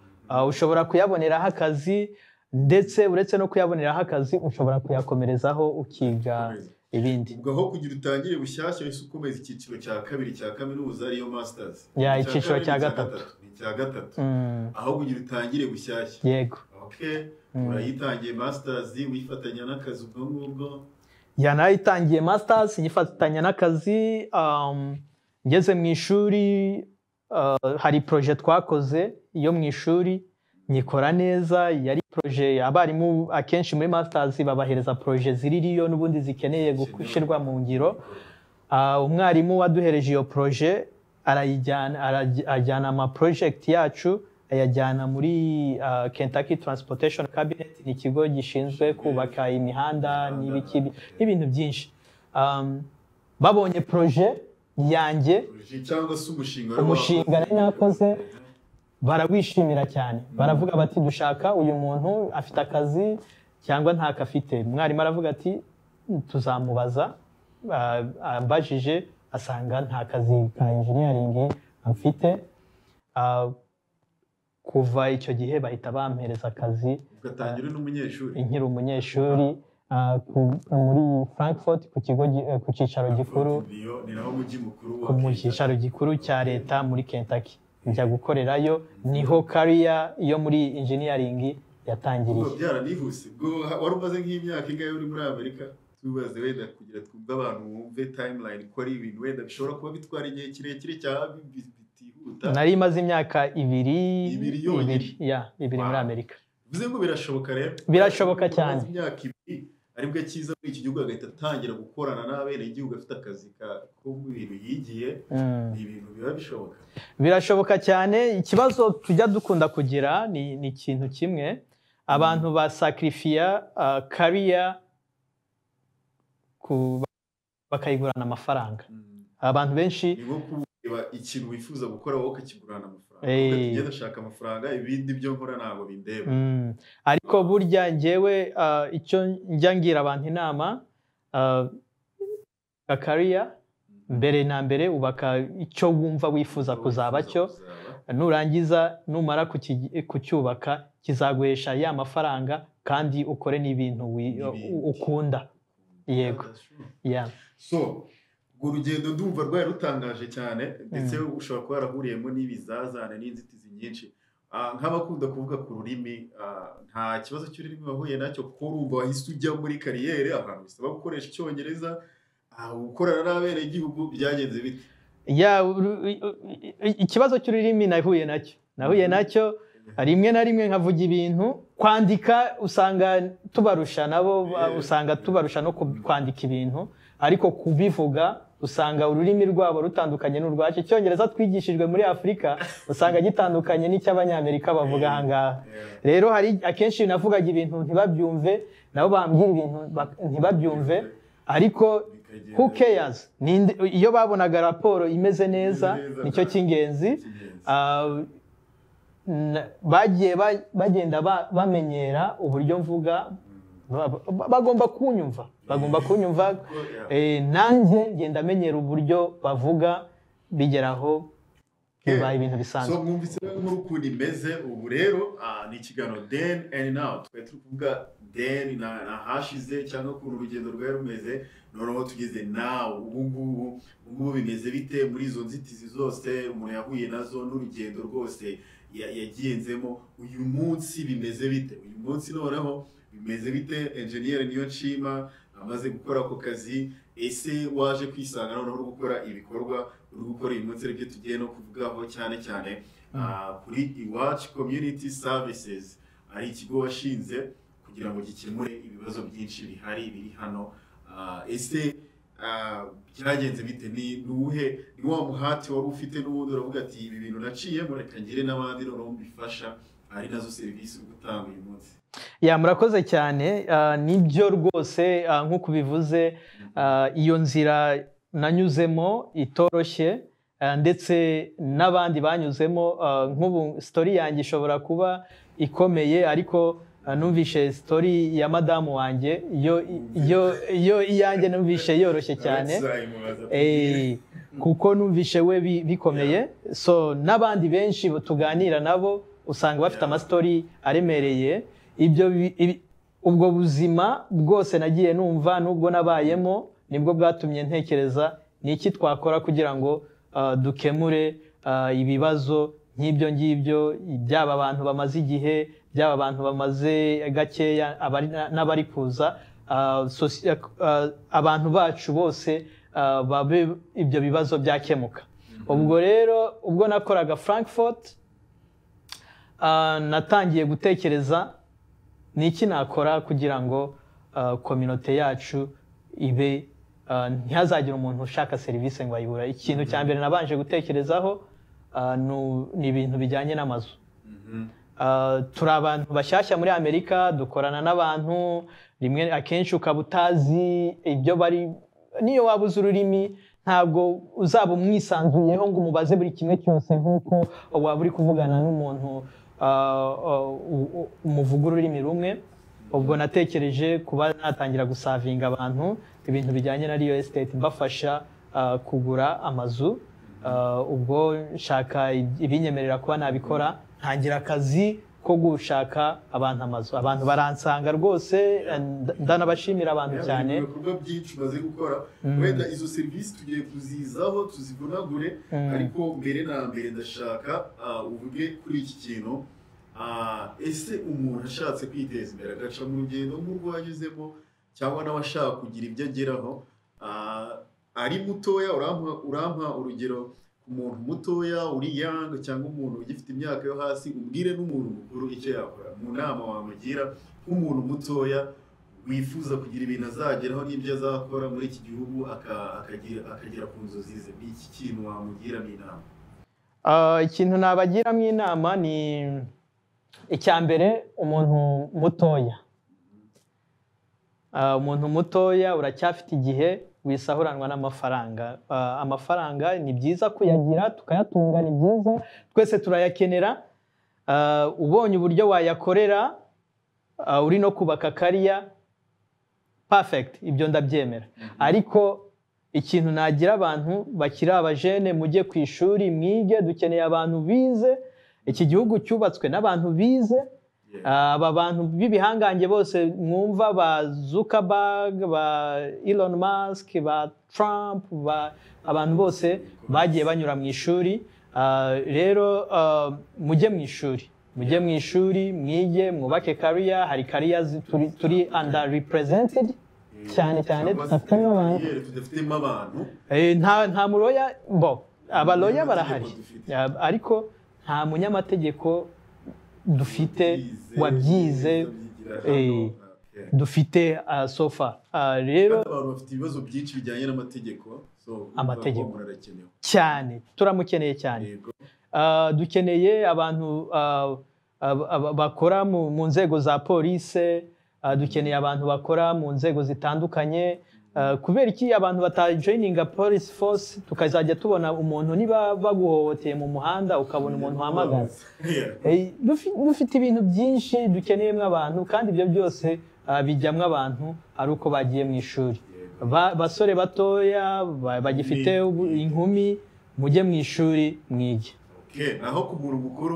ushobora kuyaboneraho akazi, ndetse uretse no kuyaboneraho akazi, ushobora kuyakomerezaho ukiga ibindi. Ubwo aho kugira utangire bushyashya, wahise ukomeza icyiciro cya kabiri cya kaminuza, ariyo masters. Yeah, Icya icyiciro kabiri cya ni icya gatatu. Ni icya gatatu. Aho kugira utangire bushyashya. Yego. Okay, urayitangiye masters, wifatanya n'akazi ubwo ngubwo? Yeah, narayitangiye masters nyifatanya n'akazi. Ngeze mu ishuri, hari projet twakoze yo mu ishuri, nyikora neza. Yari projet, abarimu akenshi muri masters babahereza projet ziririyo n'ubundi zikeneye gushyirwa mu ngiro. Umwarimu waduhereje iyo projet arayijyana, ajyana ama project yacu, ayajyana muri Kentucky Transportation Cabinet. Ni ikigo gishinzwe kubaka imihanda n'ibiki n'ibintu byinshi. Babonye projet yanjye, Projet cyangwa se umushinga wari umushinga wakoze. Nari nakoze, barawishimira cyane, baravuga bati: "Dushaka uyu muntu, afite akazi cyangwa ntako afite?" Umwarimu aravuga ati: "Tuzamubaza." Ambajije asanga nta kazi ka engineering mfite. Kuva icyo gihe bahita bampereza akazi. Ugatangira uri n'umunyeshuri. Nkiri umunyeshuri, muri Frankfurt ku kigo ku cyicaro gikuru. Niyo ni naho mujyi mukuru wa Ku mu Kentucky. cyicaro gikuru cya leta muri Kentucky, njya gukorerayo. Niho career yo muri engineering yatangiriye. Ubwo byaranihuse. Ubwo wari umaze nk'imyaka ingahe uri muri Amerika? Tubaze wenda kugira twumve, abantu bumve timeline, ko ari ibintu wenda bishobora kuba bitwara igihe kirekire cyangwa bitihuta. Nari maze imyaka 2. 2 yonyine? 2, ya, 2 muri Amerika. Bivuze ngo birashoboka rero. Birashoboka Umaze cyane. imyaka 2 aribwo akiza muri iki gihugu, agahita atangira gukorana n'abenegihugu, afite akazi ko mu bintu yigiye. Ni ibintu biba bishoboka. Birashoboka cyane. Ikibazo tujya dukunda kugira ni ikintu kimwe: abantu basacrifiya career bakayigurana amafaranga. Abantu benshi Ni nko kureba ikintu wifuza gukora, wowe ukakigurana amafaranga. Uvuga ati: "Ngenda ndashaka amafaranga, ibindi byo nkora ntabwo bindeba." Ariko burya njyewe icyo njya ngira abantu inama, career mbere na mbere ubaka icyo wumva wifuza kuzaba cyo. Kuzaba. Nurangiza, numara kucyubaka, kizaguhesha ya mafaranga kandi ukore n'ibintu N'ibindi. ukunda. Yego. That's true. Yeah. So urwo rugendo ndumva rwari rutangaje cyane, ndetse ushobora kuba warahuriyemo n'ibizazane n'inzitizi nyinshi. Nk'abakunda kuvuga ku rurimi, nta kibazo cy'ururimi wahuye nacyo? Kuko urumva wahise ujya muri career ahantu bisaba gukoresha Icyongereza, gukorana n'abenegihugu, byagenze bite? Ya, ikibazo cy'ururimi nahuye nacyo rimwe na rimwe, nkavuga ibintu, kwandika usanga tubarusha nabo, usanga tubarusha no kwandika ibintu, ariko kubivuga usanga ururimi rwabo rutandukanye n'urwacu. Icyongereza twigishijwe muri Afurika usanga gitandukanye n'icy'Abanyamerika bavuga aha ngaha. Rero hari akenshi navugaga ibintu ntibabyumve, nabo bambwira ibintu ntibabyumve, ariko Bikagenda who cares? Iyo babonaga raporo imeze neza, neza, nicyo cy'ingenzi. Cy'ingenzi. Bagiye bagenda bamenyera uburyo mvuga, bagomba kunyumva. Nanjye ngenda menyera uburyo bavuga, bigeraho bibaye ibintu bisanzwe. So mwumvise rero inkuru ukuntu imeze. Ubu rero ni ikiganiro Then and Now. Twari turi kuvuga then na hashize, cyangwa ukuntu urugendo rwari rumeze. Noneho tugeze now, ubu ngubu bimeze bite muri izo nzitizi zose umuntu yahuye nazo n'urugendo rwose yagenzemo? Uyu munsi bimeze bite? Uyu munsi noneho bimeze bite? Engineer Niyo Nshima amaze gukora ako kazi, ese waje kwisanga noneho uri gukora ibikorwa uri gukora uyu munsi, aribyo tugiye no kuvugaho cyane cyane, kuri Iwacu Community Services, ari ikigo washinze kugira ngo gikemure ibibazo byinshi bihari biri hano. Ese byagenze bite? Ni nuwuhe, ni wa muhati wari ufite n'ubundi uravuga ati: "Ibi bintu naciyemo, reka ngire n'abandi noneho mbifasha," ari nazo serivisi uri gutanga uyu munsi? Ya, murakoze cyane. Nibyo rwose, nk'uko ubivuze, iyo nzira nanyuzemo itoroshye, ndetse n'abandi banyuzemo. Nk'ubu story yanjye ishobora kuba ikomeye, ariko numvishe story ya madamu wanjye, yo iyanjye numvishe yoroshye cyane. Tuzayimubaza. Kuko numvishe we bikomeye. So n'abandi benshi tuganira nabo usanga bafite amastory aremereye. Ibyo ubwo buzima bwose nagiye numva nubwo nabayemo, nibwo bwatumye ntekereza ni iki twakora kugira ngo dukemure ibibazo nk'ibyo ngibyo, byaba abantu bamaze igihe, byaba abantu bamaze gakeya, n'abari kuza, abantu bacu bose, babe ibyo bibazo byakemuka. Ubwo rero ubwo nakoraga Frankfurt, natangiye gutekereza ni iki nakora kugira ngo communauté yacu ibe Ntihazagire umuntu ushaka serivisi ngo ayibura. Ikintu cya mbere nabanje gutekerezaho ni ibintu bijyanye n'amazu. Turi abantu bashyashya muri Amerika, dukorana n'abantu rimwe akenshi ukaba utazi ibyo bari, niyo waba uzi ururimi ntabwo uzaba umwisanzuyeho ngo umubaze buri kimwe cyose nk'uko waba uri kuvugana n'umuntu umuvuga ururimi rumwe. Ubwo natekereje kuba natangira gusavinga abantu ibintu bijyanye na real estate, mbafasha kugura amazu. Ubwo nshaka ibinyemerera kuba nabikora, ntangira akazi ko gushaka abantu amazu. Abantu baransanga rwose, ndanabashimira abantu cyane. Ibikorwa byinshi umaze gukora, wenda izo serivisi tugiye kuzizaho tuzivunagure, ariko mbere na mbere ndashaka uvuge kuri iki kintu. Ese umuntu ashatse kwiteza imbere agaca mu rugendo nk'urwo wanyuzemo, cyangwa nawe ashaka kugira ibyo ageraho ari mutoya, urampa urugero ku muntu mutoya uri young cyangwa umuntu ugifite imyaka yo hasi, umbwire n'umuntu mukuru icyo yakora mu nama wamugira nk'umuntu mutoya wifuza kugira ibintu azageraho n'ibyo azakora muri iki gihugu akagera ku nzozi ze. Ni iki kintu wamugiramo inama? Ikintu nabagiramo inama ni icya mbere, umuntu mutoya, umuntu mutoya uracyafite igihe, wisahuranwa n'amafaranga. Amafaranga ni byiza kuyagira, tukayatunga, ni byiza, twese turayakenera. Ubonye uburyo wayakorera, uri no kubaka career, perfect, ibyo ndabyemera. Ariko ikintu nagira abantu bakiri abajene, mujye ku ishuri mwige, dukeneye abantu bize. Iki gihugu cyubatswe n'abantu bize. Aba bantu b'ibihangange bose mwumva, ba Zuckerberg, ba Elon Musk, ba Trump, ba abantu bose bagiye banyura mu ishuri. Rero mujye mu ishuri, mujye mu ishuri mwige, mwubake career. Hari career turi under represented cyane cyane, tudafitemo abantu. Tudafitemo abantu. Nta mu lawyer, bo aba lawyer barahari, ariko nta munyamategeko dufite wabyize dufite so far. Rero abantu bafite ibibazo byinshi bijyanye n'amategeko, so Amategeko. umuntu arakenewe. Cyane, turamukeneye cyane. Dukeneye abantu bakora mu nzego za polise, dukeneye abantu bakora mu nzego zitandukanye. Kubera iki abantu batajoininga police force, tukazajya tubona umuntu niba baguhohoteye mu muhanda ukabona umuntu uhamagara? Dufite ibintu byinshi dukeneyemo abantu, kandi ibyo byose bijyamo abantu ari uko bagiye mu ishuri. Basore batoya bagifite inkumi, mujye mu ishuri mwige. Okay, naho ku muntu mukuru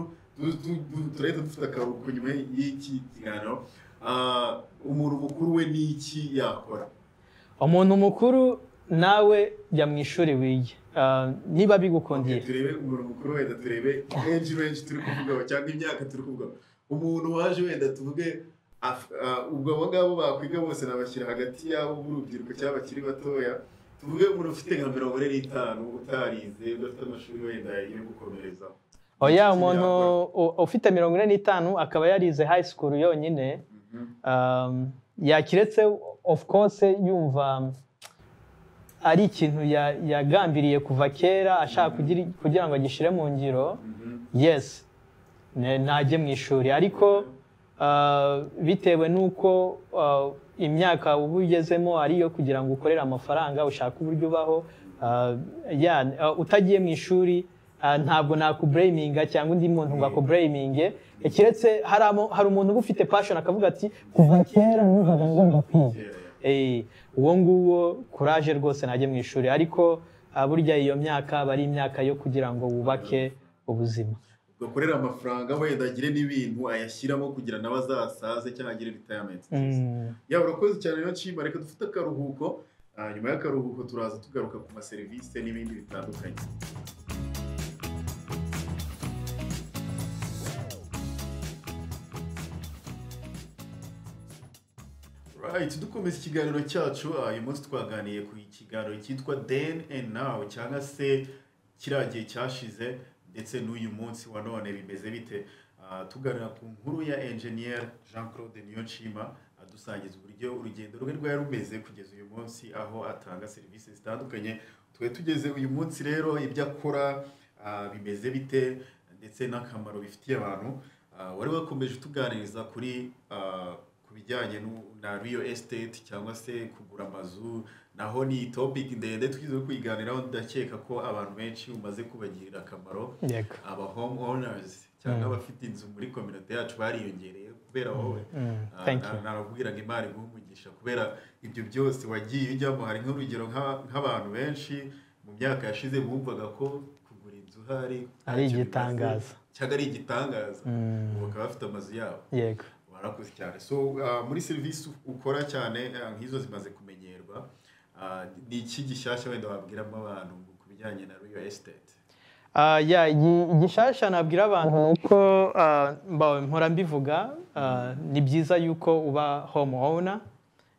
turahita dufite akaruhuko nyuma y'iki kiganiro. Umuntu mukuru we ni iki yakora? Umuntu mukuru nawe jya mu ishuri wige, niba bigukundiye. Okay, turebe umuntu mukuru, wenda turebe age range turi kuvugaho cyangwa imyaka turi kuvugaho. Umuntu waje wenda tuvuge ubwo abo ngabo bakwiga bose nabashyira hagati y'abo b'urubyiruko cyangwa bakiri batoya. Tuvuge umuntu ufite nka 45 utarize, udafite amashuri wenda yo gukomerezaho. Oya, Iki umuntu yakora? Ufite 45 akaba yarize high school yonyine, yakiretse of course yumva ari ikintu yagambiriye kuva kera ashaka kugira ngo agishyire mu ngiro, yes, najye mu ishuri. Ariko bitewe n'uko imyaka uba ugezemo ari iyo kugira ngo ukorere amafaranga, ushake uburyo ubaho, yeah, utagiye mu ishuri, ntabwo nakublaminga cyangwa undi muntu ngo akublaminge, keretse hari umuntu uba ufite passion akavuga ati kuva kera numvaga ngomba kwiga. Uwo nguwo courage rwose, najye mu ishuri. Ariko burya iyo myaka aba ari imyaka yo kugira ngo wubake ubuzima, ugakorera amafaranga, wenda agire n'ibintu ayashyiramo kugira nawe azasaze cyangwa agire retirement nziza. Yaba urakoze cyane rero Nshima, reka dufate akaruhuko. Nyuma y'akaruhuko turaza tugaruka ku maserivisi n'ibindi bitandukanye. Right, dukomeza ikiganiro cyacu. Uyu munsi twaganiye ku kiganiro cyitwa Then and Now, cyangwa se kiriya gihe cyashize ndetse n'uyu munsi wa none bimeze bite. Tuganira ku nkuru ya Engineer Jean Claude Niyonshima. Adusangiza uburyo urugendo rwe rwari rumeze kugeza uyu munsi, aho atanga serivisi zitandukanye. Twe tugeze uyu munsi rero, ibyo akora bimeze bite, ndetse n'akamaro bifitiye abantu. Wari wakomeje utuganiriza kuri ku bijyanye na real estate cyangwa se kugura amazu. Naho ni topic ndende twize kuyiganiraho. Ndakeka ko abantu benshi umaze kubagirira akamaro. Aba home owners cyangwa abafite inzu muri community yacu bariyongereye kubera wowe. Thank you. Narakubwira ngo Imana iguhe umugisha kubera ibyo byose wagiye ujyamo. Hari nk'urugero nk'abantu benshi mu myaka yashize bumvaga ko kugura inzu hari ari ntacyo bimaze, igitangaza. Cyangwa ari igitangaza, ubu bakaba bafite amazu yabo. Warakoze cyane. So muri serivisi ukora cyane, nk'izo zimaze kumenyerwa, ni iki gishyashya wenda wabwiramo abantu ku bijyanye na real estate? Yeah, igishasha nabwira abantu ni uko mpora mbivuga, ni byiza yuko uba home owner,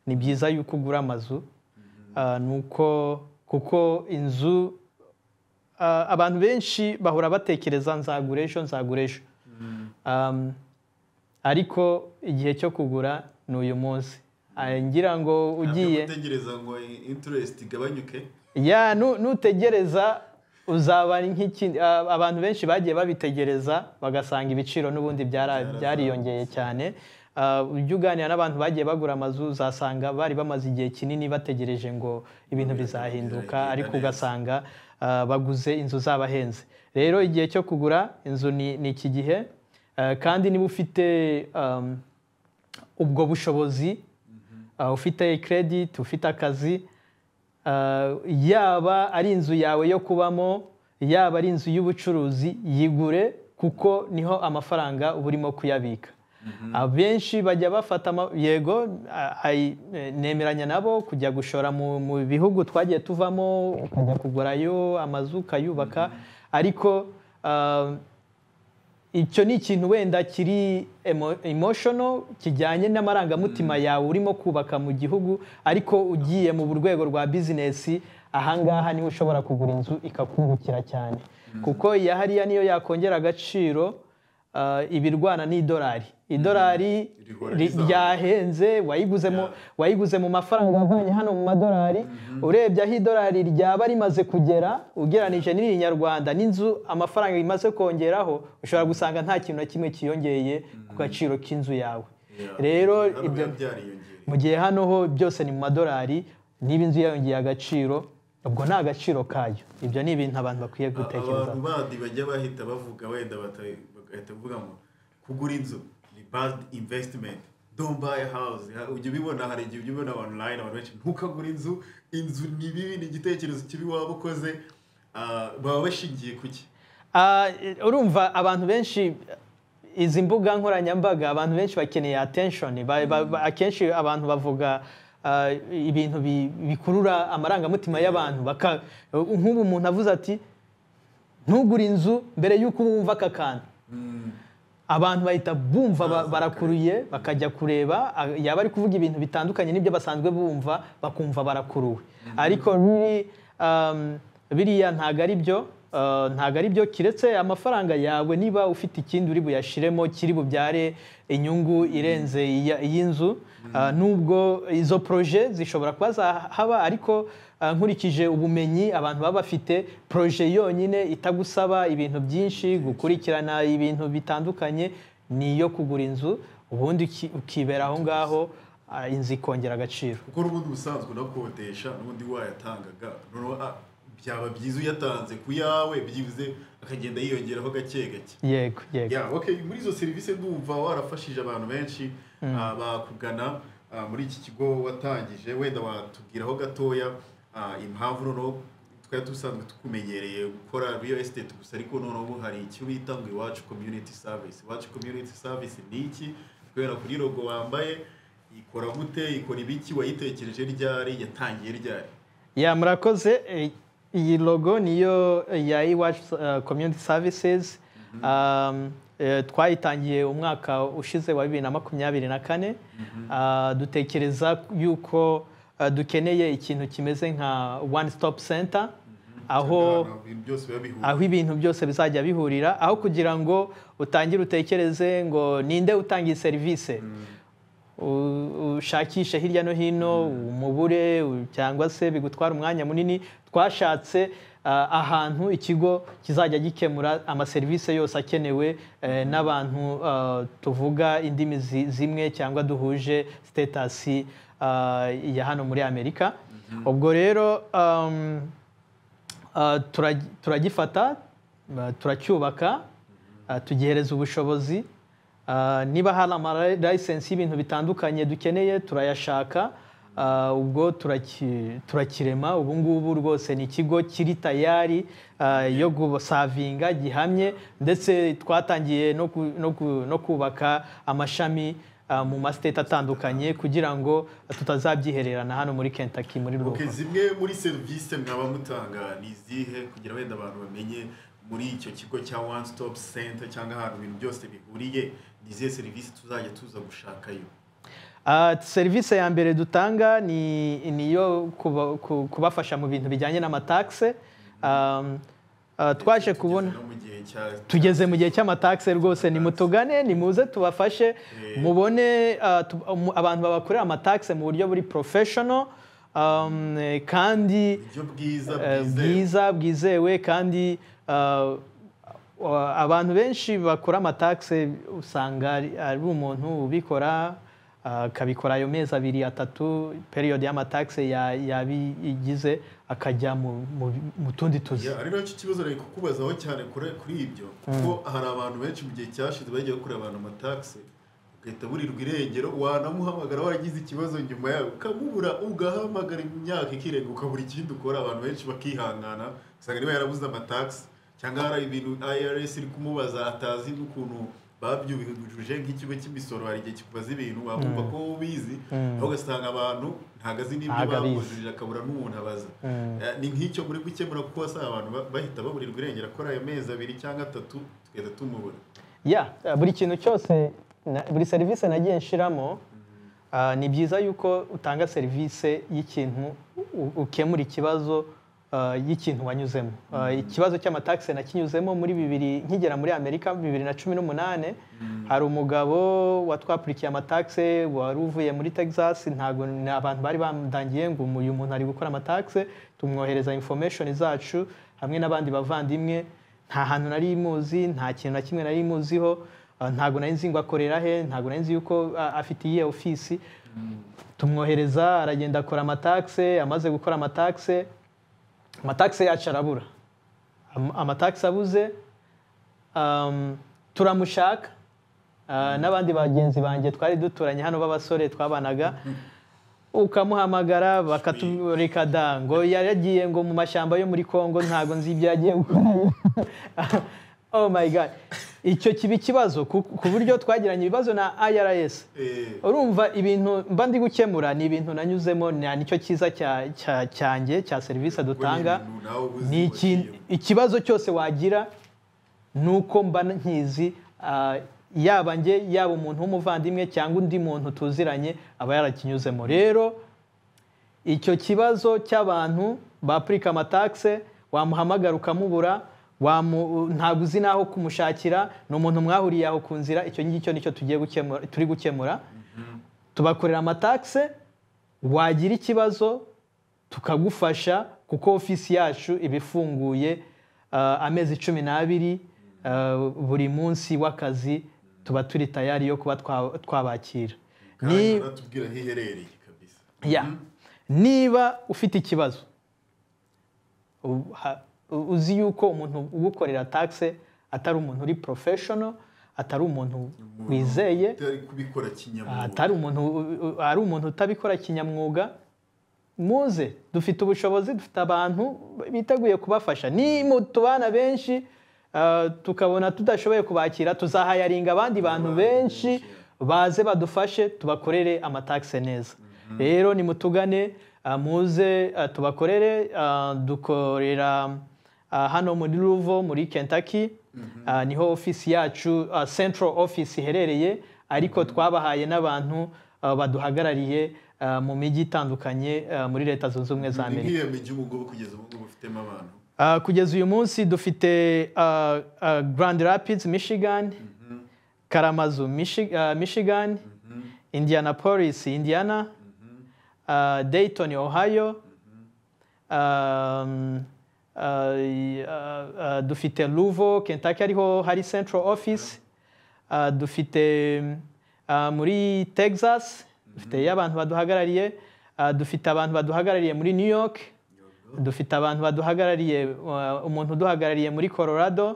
ni byiza yuko ugura amazu. Ni uko kuko inzu, abantu benshi bahora batekereza nzagura ejo, nzagura ejo. Ariko igihe cyo kugura ni uyu munsi. Ngira ngo ugiye Ntabyo gutegereza ngo interest igabanyuke. Ya, nutegereza uzaba ari nk'ikindi. Abantu benshi bagiye babitegereza bagasanga ibiciro n'ubundi byariyongeye cyane. Ujya uganira n'abantu bagiye bagura amazu, uzasanga bari bamaze igihe kinini bategereje ngo ibintu bizahinduka, Bizagenda ariko neza. ugasanga baguze inzu zabahenze. Rero igihe cyo kugura inzu ni iki gihe. Kandi niba ufite ubwo bushobozi, ufite credit, ufite akazi, yaba ari inzu yawe yo kubamo, yaba ari inzu y'ubucuruzi, yigure kuko niho amafaranga uba urimo kuyabika. Abenshi bajya bafata yego, nemeranya nabo kujya gushora mu bihugu twagiye tuvamo, ukajya kugurayo amazu ukayubaka, ariko icyo ni ikintu wenda kiri emotional, kijyanye n'amarangamutima yawe urimo kubaka mu gihugu. Ariko ugiye mu rwego rwa bizinesi, ahangaha niho ushobora kugura inzu ikakungukira cyane, kuko iya hariya niyo yakongera agaciro, ibirwana n'idolari. Idolari Rihora rizamuka. ryahenze, wayiguze mu mafaranga avanye hano mu madolari. Urebye aho idolari ryaba rimaze kugera ugereranije n'iri nyarwanda n'inzu amafaranga imaze kongeraho, ushobora gusanga nta kintu na kimwe kiyongeye ku gaciro k'inzu yawe. Rero Hano ibyo biba byariyongereye. Mu gihe hano ho byose ni mu madolari, niba inzu yongeye agaciro, ubwo ni agaciro kayo. Ibyo ni ibintu abantu bakwiye gutekereza. Abantu bandi bajya bahita bavuga wenda bagahita bavuga ngo kugura inzu ni bad investment, don't buy a house. Ujya ubibona, hari igihe ujya ubibona online, abantu benshi: ntukagure inzu, inzu ni bibi, ni igitekerezo kibi waba ukoze. Baba bashingiye kuki? Urumva abantu benshi, izi mbuga nkoranyambaga, abantu benshi bakeneye attention. Akenshi abantu bavuga ibintu bikurura amarangamutima y'abantu. Nk'ubu umuntu avuze ati ntugure inzu mbere y'uko wumva aka kantu, abantu bahita bumva barakuruye, bakajya kureba. Yaba ari kuvuga ibintu bitandukanye n'ibyo basanzwe bumva, bakumva barakuruwe. Ariko really, biriya ntabwo ari byo, ntabwo ari byo, kiretse amafaranga yawe niba ufite ikindi uri buyashiremo kiri bubyare inyungu irenze iy'inzu. Nubwo izo projet zishobora kuba zahaba, ariko nkurikije ubumenyi abantu baba bafite, projet yonyine itagusaba ibintu byinshi, gukurikirana ibintu bitandukanye, ni iyo kugura inzu, ubundi ukibera aho ngaho, inzu ikongera agaciro. Kuko n'ubundi ubusanzwe unakodesha, n'ubundi wayatangaga, noneho byaba byiza uyatanze ku yawe, byibuze akagenda yiyongeraho gake gake. Yego. Yeah, okay. Muri izo serivisi ndumva warafashije abantu benshi bakugana muri iki kigo watangije. Wenda watubwiraho gatoya impamvu noneho twari dusanzwe tukumenyereye gukora real estate gusa, ariko noneho ubu hari icyo bita ngo Iwacu Community Service. Iwacu Community Service ni iki? Kubera kuri logo wambaye, ikora gute, ikora ibiki, wayitekereje ryari, yatangiye ryari? Ya, murakoze. Iyi logo niyo ya Iwacu Community Services. Twayitangiye umwaka ushize wa 2024. Dutekereza yuko dukeneye ikintu kimeze nka one stop center, aho Ahantu ibintu byose biba bihura. Aho ibintu byose bizajya bihurira, aho kugira ngo utangire utekereze ngo ninde utanga iyi serivisi. ushakishe hirya no hino umubure, cyangwa se bigutwara umwanya munini. Twashatse ahantu ikigo kizajya gikemura amaserivisi yose akenewe n'abantu tuvuga indimi zimwe cyangwa duhuje status ya hano muri Amerika. Ubwo rero turagifata, turacyubaka, tugihereza ubushobozi. Niba hari ama license y'ibintu bitandukanye dukeneye, turayashaka. Ubwo turakirema. Ubu ngubu rwose ni ikigo kiri tayari yo guservinga, gihamye, ndetse twatangiye no kubaka amashami mu ma state atandukanye kugira ngo tutazabyihererana hano muri Kentucky, muri Okay, Louisville. Zimwe muri serivisi mwaba mutanga ni izihe, kugira wenda abantu bamenye muri icyo kigo cya One Stop Center cyangwa ahantu ibintu byose bihuriye, ni izihe serivisi tuzajya tuza gushakayo? Serivisi ya mbere dutanga ni iyo kubafasha mu bintu bijyanye n'ama taxes. Twaje Tugeze kubona no mu gihe cya Tugeze mu gihe cy'ama taxes rwose. Nimutugane, nimuze tubafashe, mubone abantu babakorera ama taxes mu buryo buri professional, kandi uburyo bwiza, bwizewe. Bwiza, bwizewe. Kandi abantu benshi bakora ama taxes usanga ari umuntu ubikora, akabikora ayo mezi 2, 3, period y'ama taxes yabigize, akajya mu tundi tuzi. Yeah, ari nacyo kibazo nari kukubazaho cyane kuri ibyo, kuko hari abantu benshi mu gihe cyashize bagiye bakorera abantu ama taxes, ugahita burirwa irengero, wanamuhamagara waragize ikibazo nyuma yawe ukamubura, ugahamagara imyaka ikirenga, ukabura ikindi ukora. Abantu benshi bakihangana, usanga niba yarabuze ama taxes cyangwa hari ibintu IRS iri kumubaza atazi n'ukuntu babyujuje. Nk'ikigo cy'imisoro hari igihe kikubaza ibintu wakumva ko ubizi, aho ugasanga abantu ntabwo azi n'ibyo Ntabwo abizi. babujuje, akabura n'umuntu abaza. Ni nk'icyo muri gukemura, kuko wasanga abantu bahita baburirwa irengero, akora ayo mezi 2 cyangwa 3 tugahita tumubura. Ya, buri kintu cyose, buri serivisi nagiye nshiramo, ni byiza yuko utanga serivisi y'ikintu ukemura ikibazo y'ikintu wanyuzemo. Ikibazo cy'ama taxes nakinyuzemo muri bibiri, nkigera muri Amerika 2018. Hari umugabo watwapurikiye ama taxes wari uvuye muri Texas. Ntabwo ni abantu bari bamudangiye ngo uyu muntu ari gukora ama taxes, tumwohereza information zacu hamwe n'abandi bavandimwe. Nta hantu nari muzi, nta kintu na kimwe nari muziho, ntabwo nari nzi ngo akorera he, ntabwo nari nzi yuko afite iyihe ofisi. Tumwohereza, aragenda akora ama taxes. Amaze gukora ama taxes, ama taxes yacu arabura. Ama taxes abuze, turamushaka n'abandi bagenzi banjye twari duturanye hano b'abasore twabanaga, ukamuhamagara bakatureka da, ngo yaragiye ngo mu mashyamba yo muri Congo, ntabwo nzi ibyo yagiye gukora. Oh my God, icyo kiba ikibazo ku buryo twagiranye ibibazo na IRS. Urumva, ibintu mba ndi gukemura ni ibintu nanyuzemo, nicyo cyiza cyanjye cya serivisi dutanga. Ubwo ni ibintu nawe uba uzi Ni waciyemo. Ikibazo cyose wagira ni uko mba nkizi, yaba njye, yaba umuntu w'umuvandimwe cyangwa undi muntu tuziranye aba yarakinyuzemo. Rero icyo kibazo cy'abantu bapurika ama taxes, wamuhamagara ukamubura, ntabwo uzi n'aho kumushakira, ni umuntu mwahuriye aho ku nzira, icyo ngicyo nicyo tugiye gukemura, turi gukemura. Tubakorera ama taxes, wagira ikibazo tukagufasha, kuko ofisi yacu iba ifunguye amezi 12, buri munsi w'akazi tuba turi tayari yo kuba twabakira. Kandi unatubwira aho iherereye kabisa. Ya. Niba ufite ikibazo, uzi yuko umuntu ugukorera taxes atari umuntu uri professional, atari umuntu wizeye, utari kubikora kinyamwuga, atari umuntu, ari umuntu utabikora kinyamwuga, muze, dufite ubushobozi, dufite abantu biteguye kubafasha. Ni tubana benshi, tukabona tudashoboye kubakira, tuzahiringa abandi bantu benshi baze badufashe, tubakorere ama taxes neza. Rero nimutugane, muze tubakorere. Dukorera hano muri Louisville, muri Kentucky. Niho ofisi yacu, central office iherereye, ariko twabahaye n'abantu baduhagarariye mu mijyi itandukanye muri Leta Zunze Ubumwe za Ni Amerika. nk'iyo mijyi ubu ngubu, kugeza ubu ngubu ufitemo abantu? Kugeza uyu munsi dufite Grand Rapids, Michigan, Kalamazoo, Michigan, Indianapolis, Indiana, Dayton, Ohio, dufite Louisville, Kentucky, ariho hari central office. Dufite muri Texas, dufite abantu baduhagarariye. Dufite abantu baduhagarariye muri New York, dufite abantu baduhagarariye, umuntu uduhagarariye muri Colorado,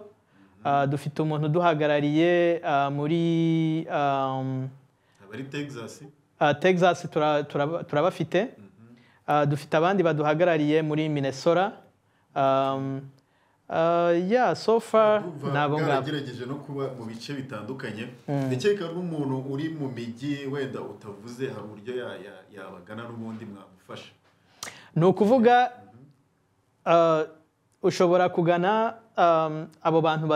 dufite umuntu uduhagarariye muri Abari Texas? Texas turabafite. Dufite abandi baduhagarariye muri Minnesota. Yeah, so far Ndumva nabo ngabo. bwaragerageje no kuba mu bice bitandukanye. Ndakeka n'umuntu uri mu mijyi wenda utavuze, hari uburyo yabagana n'ubundi mwamufasha. Ni ukuvuga ushobora kugana abo bantu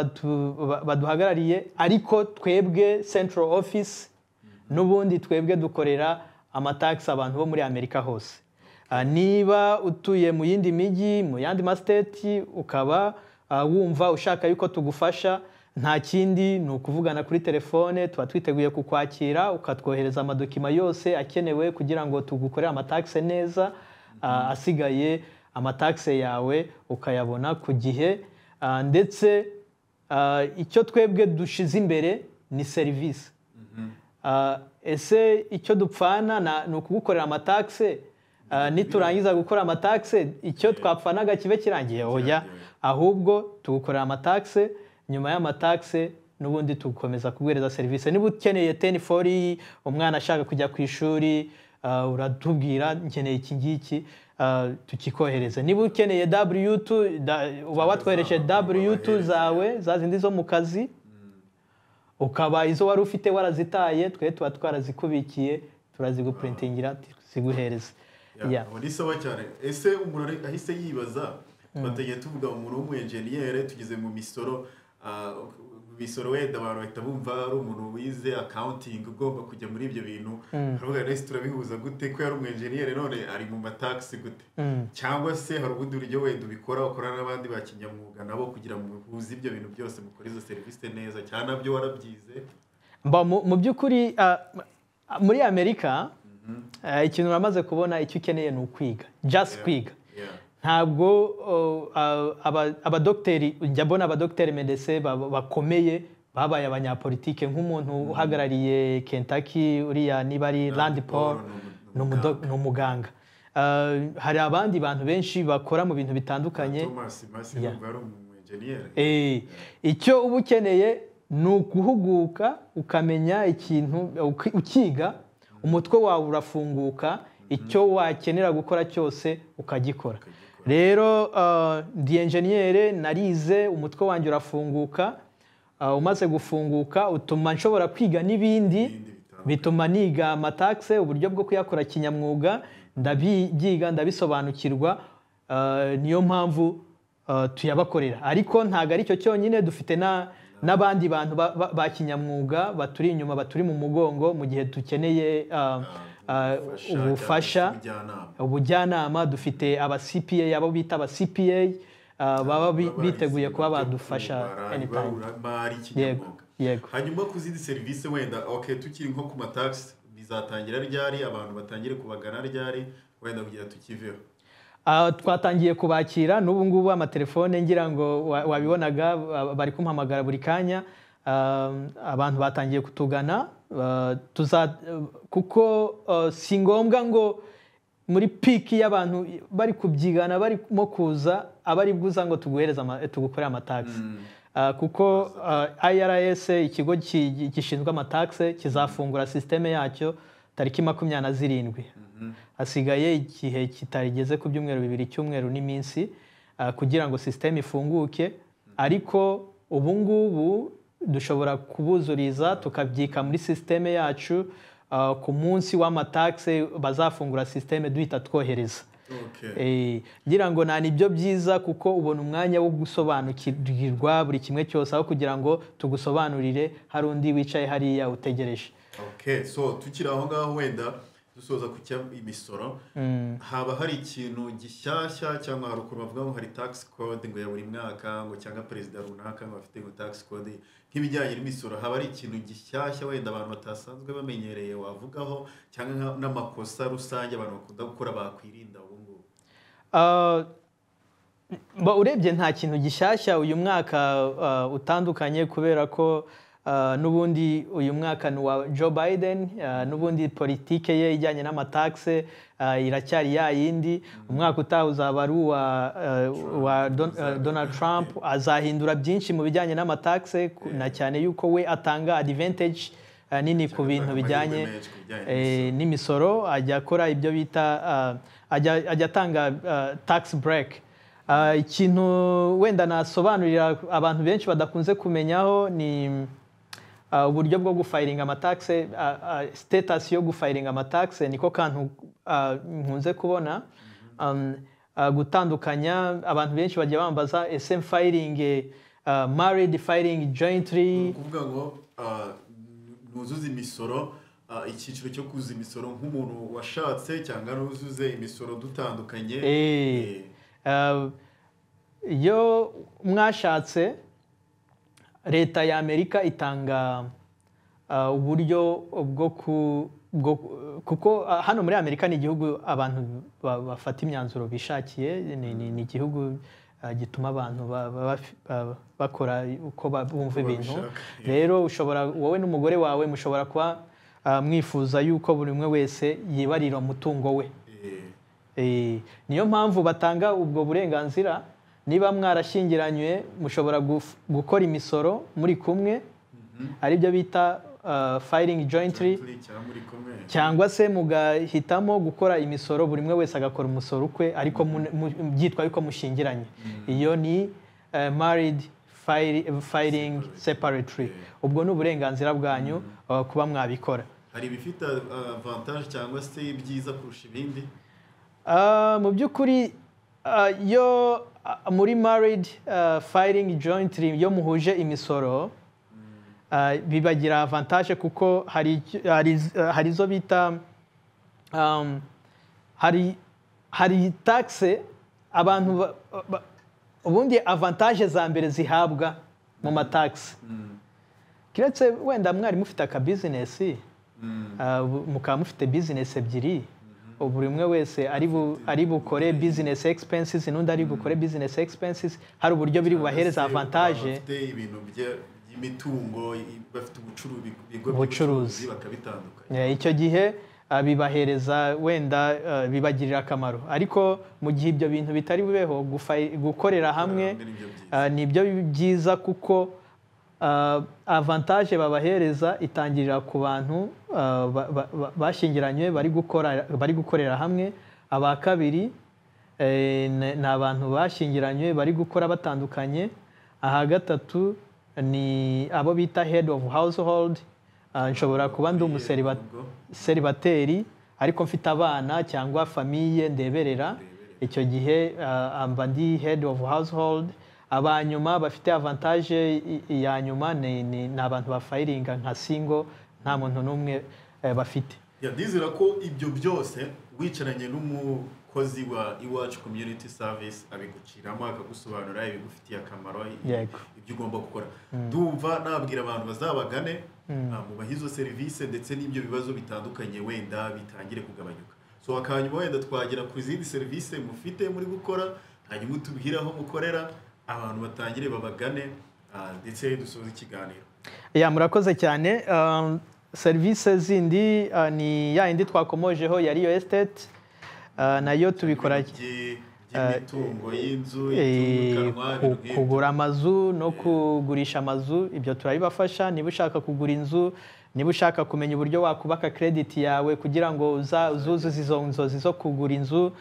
baduhagarariye, ariko twebwe central office n'ubundi twebwe dukorera amataxes abantu bo muri Amerika hose. Niba utuye mu yindi mijyi, mu yandi mastates, ukaba wumva ushaka yuko tugufasha, nta kindi ni ukuvugana kuri telefone. Tuba twiteguye kukwakira, ukatwohereza amadocuments yose akenewe kugira ngo tugukorere amataxes neza. Asigaye amataxes yawe ukayabona ku gihe. Ndetse icyo twebwe dushize imbere ni serivisi. Ese icyo dupfana ni ukugukorera amataxes? Niturangiza gukora amataxes, icyo twapfanaga kibe kirangiye? Oya, ahubwo tugukorera amataxes, nyuma y'amataxes n'ubundi tugukomeza kuguhereza serivisi. Niba ukeneye 1040, umwana ashaka kujya ku ishuri, uratubwira nkeneye iki ngiki, tukikohereza. Niba ukeneye W2, uba watwohereje W2 zawe, za zindi zo mu kazi, ukaba izo wari ufite warazitaye, twe tuba twarazikubikiye, turaziguprintingira, tuziguhereza. Yeah. Aho ni sawa cyane. Ese umuntu ahise yibaza, twatangiye tuvuga umuntu w'umu-engineer, tugeze mu misoro. Mu misoro wenda abantu bahita bumva ari umuntu wize accounting ugomba kujya muri ibyo bintu. Baravuga: "Nese turabihuza gute ko yari umu-engineer, none ari mu mataxes gute?" Cyangwa se hari ubundi buryo wenda ubikora, ukorana n'abandi ba kinyamwuga nabo kugira ngo muhuze ibyo bintu byose, mukore izo serivisi neza, cyangwa nabyo warabyize? Mba mu by'ukuri, muri Amerika, ikintu uramaze kubona, icyo ukeneye ni ukwiga, just kwiga. Ntabwo abadogiteri, njya mbona abadogiteri médecins bakomeye babaye abanyapolitike, nk'umuntu uhagarariye Kentucky uriya, niba ari Rand Paul, Ni ni umuganga. Hari abandi bantu benshi bakora mu bintu bitandukanye. Thomas Massie Yeah. numva ari umu engineer. Icyo uba ukeneye ni uguhuguka, ukamenya ikintu, ukiga, umutwe wawe urafunguka, icyo wakenera gukora cyose ukagikora. Rero ndi enjeniyere, narize, umutwe wanjye urafunguka. Umaze gufunguka utuma nshobora kwiga n'ibindi. Ibindi bitandukanye. Bituma niga amataxes, uburyo bwo kuyakora kinyamwuga, ndabyiga, ndabisobanukirwa. Niyo mpamvu tuyabakorera. Ariko ntabwo ari cyo cyonyine, dufite n'abandi bantu ba kinyamwuga baturi inyuma, baturi mu mugongo, mu gihe dukeneye ubufasha, ubujyanama. Ubujyanama. Dufite aba CPA, abo bita aba CPA, baba biteguye kuba badufasha anytime. Ibaruramari Yego. kinyamwuga. Yego. Hanyuma ku zindi serivisi wenda, okay, tukiri nko ku mataxes, bizatangira ryari? Abantu batangire kubagana ryari wenda kugira tukiveho? Twatangiye kubakira n'ubu ngubu. Amatelefone ngira ngo wabibonaga, bari kumpamagara buri kanya. Abantu batangiye kutugana. Kuko si ngombwa ngo muri peak y'abantu bari kubyigana, barimo kuza, aba ari bwuza ngo tuguhereze tugukorere amataxes. Kuko IRS, ikigo gishinzwe amataxes, kizafungura système yacyo tariki 27. Hasigaye igihe kitageze ku byumweru 2, icyumweru n'iminsi, kugira ngo système ifunguke. Ariko ubu ngubu dushobora kubuzuriza, tukabyika muri système yacu, ku munsi w'amataxes bazafungura système duhita twohereza. Ngira ngo nta nibyo byiza, kuko ubona umwanya wo gusobanukirwa buri kimwe cyose, aho kugira ngo tugusobanurire hari undi wicaye hariya utegereje. Okay, so tukiri aho ngaho wenda Dusoza ku cya imisoro, haba hari ikintu gishyashya, cyangwa hari ukuntu bavuga ngo hari tax code ngo ya buri mwaka, ngo cyangwa perezida runaka ngo bafite ngo tax code nk'ibijyanye n'imisoro, haba hari ikintu gishyashya wenda abantu batasanzwe bamenyereye wavugaho, cyangwa n'amakosa rusange abantu bakunda gukora bakwirinda ubu ngubu? Urebye nta kintu gishyashya uyu mwaka utandukanye, kubera ko n'ubundi uyu mwaka ni uwa Joe Biden. N'ubundi politike ye ijyanye n'amataxe iracyari ya yindi. Umwaka utaha uzaba ari uwa Donald Trump, azahindura byinshi mu bijyanye n'amataxe, na cyane yuko we atanga advantage nini ku bintu amahirwe bijyanye menshi ku bijyanye n'imisoro. Ajya akora ibyo bita ajya atanga tax break. Ikintu wenda nasobanurira abantu benshi badakunze kumenyaho ni uburyo bwo gufilinga amataxe, status yo gufilinga amataxe, niko kantu nkunze kubona. Gutandukanya, abantu benshi bajya bambaza: ese mfiling married filing jointly? Ni ukuvuga ngo nuzuze imisoro, icyiciro cyo kuzuza imisoro nk'umuntu washatse, cyangwa nuzuze imisoro dutandukanye? Iyo mwashatse, leta ya Amerika itanga uburyo bwo ku bwo kuko hano muri Amerika ni igihugu abantu bafata imyanzuro bishakiye, ni igihugu gituma abantu bakora uko bumva uko ibintu. Babishaka. Rero ushobora, wowe n'umugore wawe mushobora kuba mwifuza yuko buri umwe wese yibarira umutungo we. Niyo mpamvu batanga ubwo burenganzira. Niba mwarashyingiranywe, mushobora gukora imisoro muri kumwe, aribyo bita filing jointly, jointly cyangwa muri kumwe, cyangwa se mugahitamo gukora imisoro, buri umwe wese agakora umusoro ukwe, ariko byitwa yuko mushyingiranye. Iyo ni married filing separately. Ubwo ni uburenganzira bwanyu kuba mwabikora. Hari ibifite avantage cyangwa se ibyiza kurusha ibindi? Mu by'ukuri, iyo muri married filing jointly, iyo muhuje imisoro, bibagira avantage, kuko hari izo bita hari taxe abantu ubundi avantage za mbere zihabwa mu mataxe, keretse wenda mwari mufite aka business, mukaba mufite business ebyiri, buri umwe wese ari bukore business expenses n'undi ari bukore business expenses, hari uburyo biri bubahereza Cyangwa se avantage. Bafite ibintu by'imitungo, bafite ubucuruzi, ibigo Ubucuruzi. by'ubucuruzi, bakabitandukanya. Icyo gihe bibahereza wenda bibagirira akamaro, ariko mu gihe ibyo bintu bitari bubeho, gukorera hamwe nibyo byiza. Nibyo byiza, kuko avantage babahereza itangirira ku bantu bashyingiranywe bari gukorera hamwe. Aba kabiri ni abantu bashyingiranywe bari gukora batandukanye. Aha gatatu ni abo bita head of household. Nshobora kuba ndi umuseribateri ariko mfite abana cyangwa famille ndeberera. Icyo gihe mba ndi head of household. Abanyuma bafite avantage ya nyuma ni abantu bafilinga nka single, nta muntu n'umwe bafite. Yeah, ndizera ko ibyo byose wicaranye n'umukozi wa Iwacu Community Service abiguciramo, akagusobanurira ibigufitiye akamaro, ibyo ugomba gukora. Ndumva nabwira abantu bazabagane, mubahe izo serivisi, ndetse n'ibyo bibazo bitandukanye wenda bitangire kugabanyuka. So akanyuma wenda twagera ku zindi serivisi mufite muri gukora, hanyuma utubwire aho mukorera, abantu batangire babagane, ndetse dusoze ikiganiro. Yeah, murakoze cyane. Serivisi zindi ni ya yindi twakomojeho ya real estate, nayo tubikora. By'imitungo y'inzu itimukanwa, ibintu nk'ibyo. Kugura amazu no kugurisha amazu, ibyo turabibafasha. Niba ushaka kugura inzu, niba ushaka kumenya uburyo wakubaka credit yawe kugira ngo uzuzuze izo nzozi zo kugura inzu,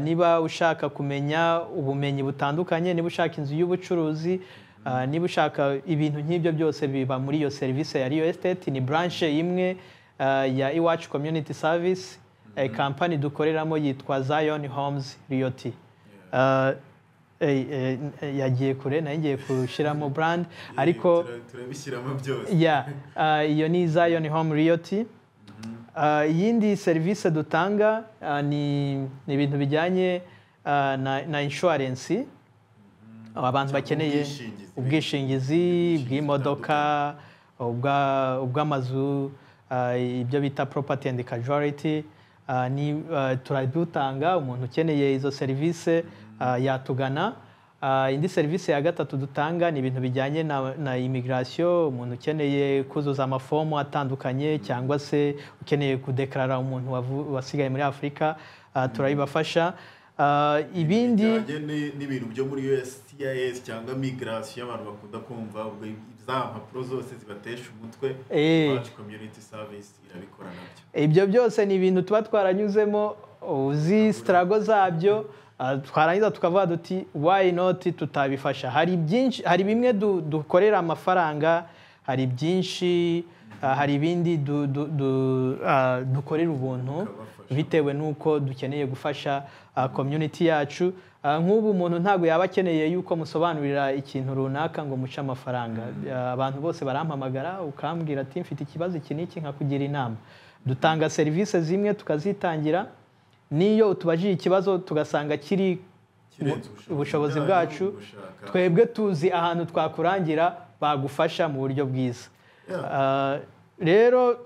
niba ushaka kumenya ubumenyi butandukanye, niba ushaka inzu y'ubucuruzi, niba ushaka ibintu nk'ibyo byose, biba muri iyo serivisi ya real estate. Ni branche imwe ya Iwacu Community Service. Company dukoreramo yitwa Zion Homes Realty. Yagiye kure, nayo ngiye gushyiramo brand, ariko Turabishyiramo byose. Yeah, iyo ni Zion Home Realty. Iyindi serivisi dutanga ni ibintu bijyanye na insurance. Abantu bakeneye ubwishingizi bw'imodoka, ubw'amazu, ibyo bita property and casualty, turabutanga. Umuntu ukeneye izo serivisi yatugana. Indi serivisi ya gatatu dutanga ni ibintu bijyanye na immigration. Umuntu ukeneye kuzuza amafomu atandukanye cyangwa se ukeneye kudekarara umuntu wasigaye muri Afurika, turabibafasha. Ibindi n'ibintu byo muri USCIS cyangwa migration abantu bakunda kumva, ubwo za mpapuro zose zibatesha umutwe, Iwacu Community Service irabikora nabyo. Ibyo byose ni ibintu tuba twaranyuzemo, uzi struggle zabyo, twarangiza tukavuga duti why not tutabifasha. Hari byinshi, hari bimwe dukorera amafaranga, hari byinshi, hari ibindi dukorera ubuntu bitewe n'uko dukeneye gufasha community yacu. Nk'ubu umuntu ntabwo yaba akeneye yuko musobanurira ikintu runaka ngo muce amafaranga. Abantu bose barampamagara, ukambwira ati mfite ikibazo iki n'iki, nkakugira inama. Dutanga serivisi zimwe tukazitangira, niyo utubajije ikibazo tugasanga kiri ubushobozi bwacu, twebwe tuzi ahantu twakurangira bagufasha mu buryo bwiza. Rero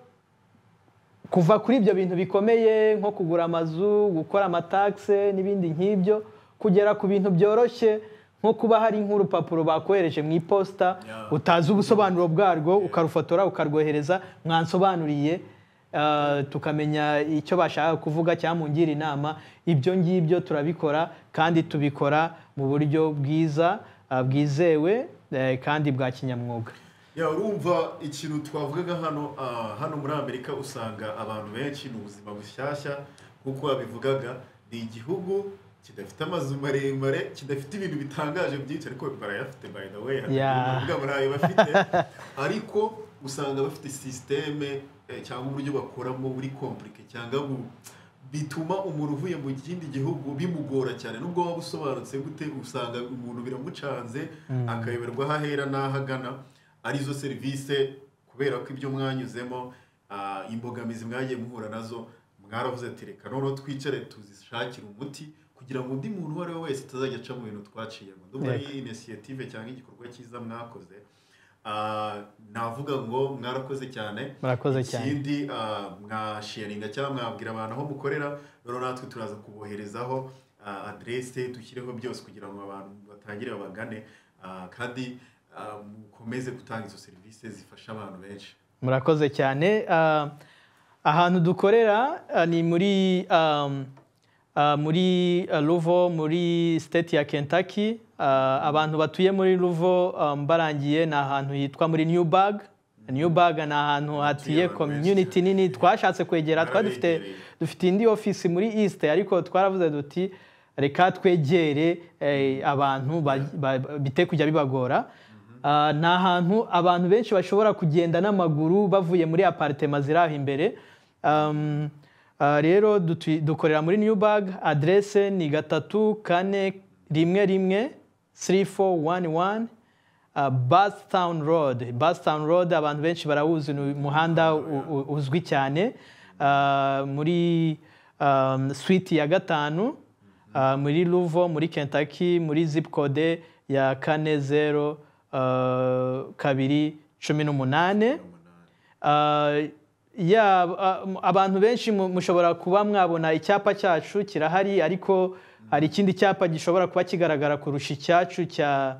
kuva kuri ibyo bintu bikomeye nko kugura amazu, gukora amataxe n'ibindi nk'ibyo, kugera ku bintu byoroshye nko kuba hari nk'urupapuro bakohereje mu iposita utazi ubusobanuro bwarwo, ukarufotora ukarwohereza, mwansobanuriye, tukamenya icyo bashaka kuvuga cyangwa mungira inama. Ibyo ngibyo turabikora kandi tubikora mu buryo bwiza, bwizewe kandi bwa kinyamwuga. Ya, urumva ikintu twavugaga hano, hano muri Amerika usanga abantu benshi ni ubuzima bushyashya, nk'uko babivugaga, ni igihugu kidafite amazu maremare, kidafite ibintu bitangaje byinshi, ariko barayafite by the way, bavuga barayo bafite, ariko usanga bafite systeme cyangwa uburyo bakoramo buri compliqué cyangwa bituma umuntu uvuye mu kindi gihugu bimugora cyane. Nubwo waba usobanutse gute, usanga umuntu biramucanze, akayoberwa aho ahera n'aho agana. Arizo serivisi, kubera ko ibyo mwanyuzemo, imbogamizi mwagiye muhura nazo, mwaravuze ati reka noneho twicare tuzishakire umuti kugira ngo undi muntu uwo ari we wese atazajya aca mu bintu twaciyemo. Ndumva ari initiative cyangwa igikorwa cyiza mwakoze. Navuga ngo mwarakoze cyane. Murakoze cyane. Ikindi, mwasharinga cyangwa mwabwira abantu aho mukorera, rero natwe turaza kuboherezaho adresse, dushyireho byose kugira ngo abantu batangire babagane, kandi mukomeze gutanga izo serivisi zifasha abantu benshi. Murakoze cyane. Ahantu dukorera ni muri Louisville, muri state ya Kentucky. Abantu batuye muri Louisville, barangiye ni ahantu hitwa muri Newburgh. Newburgh ni ahantu hatuye abantu benshi community nini twashatse kwegera. Twari dufite Barabegereye. dufite indi office muri East, ariko twaravuze duti reka twegere abantu bite kujya bibagora. Ni ahantu abantu benshi bashobora kugenda n'amaguru bavuye muri apartment ziri aho imbere. Rero dukorera muri Newburgh, adresse ni 3411, 3411 Bardstown Road. Bardstown Road abantu benshi barawuzi, ni umuhanda uzwi cyane, muri suite ya gatanu, muri Louisville, muri Kentucky, muri zip code ya 40 218. Ya, abantu benshi mushobora kuba mwabona icyapa cyacu kirahari, ariko hari ikindi cyapa gishobora kuba kigaragara kurusha icyacu cya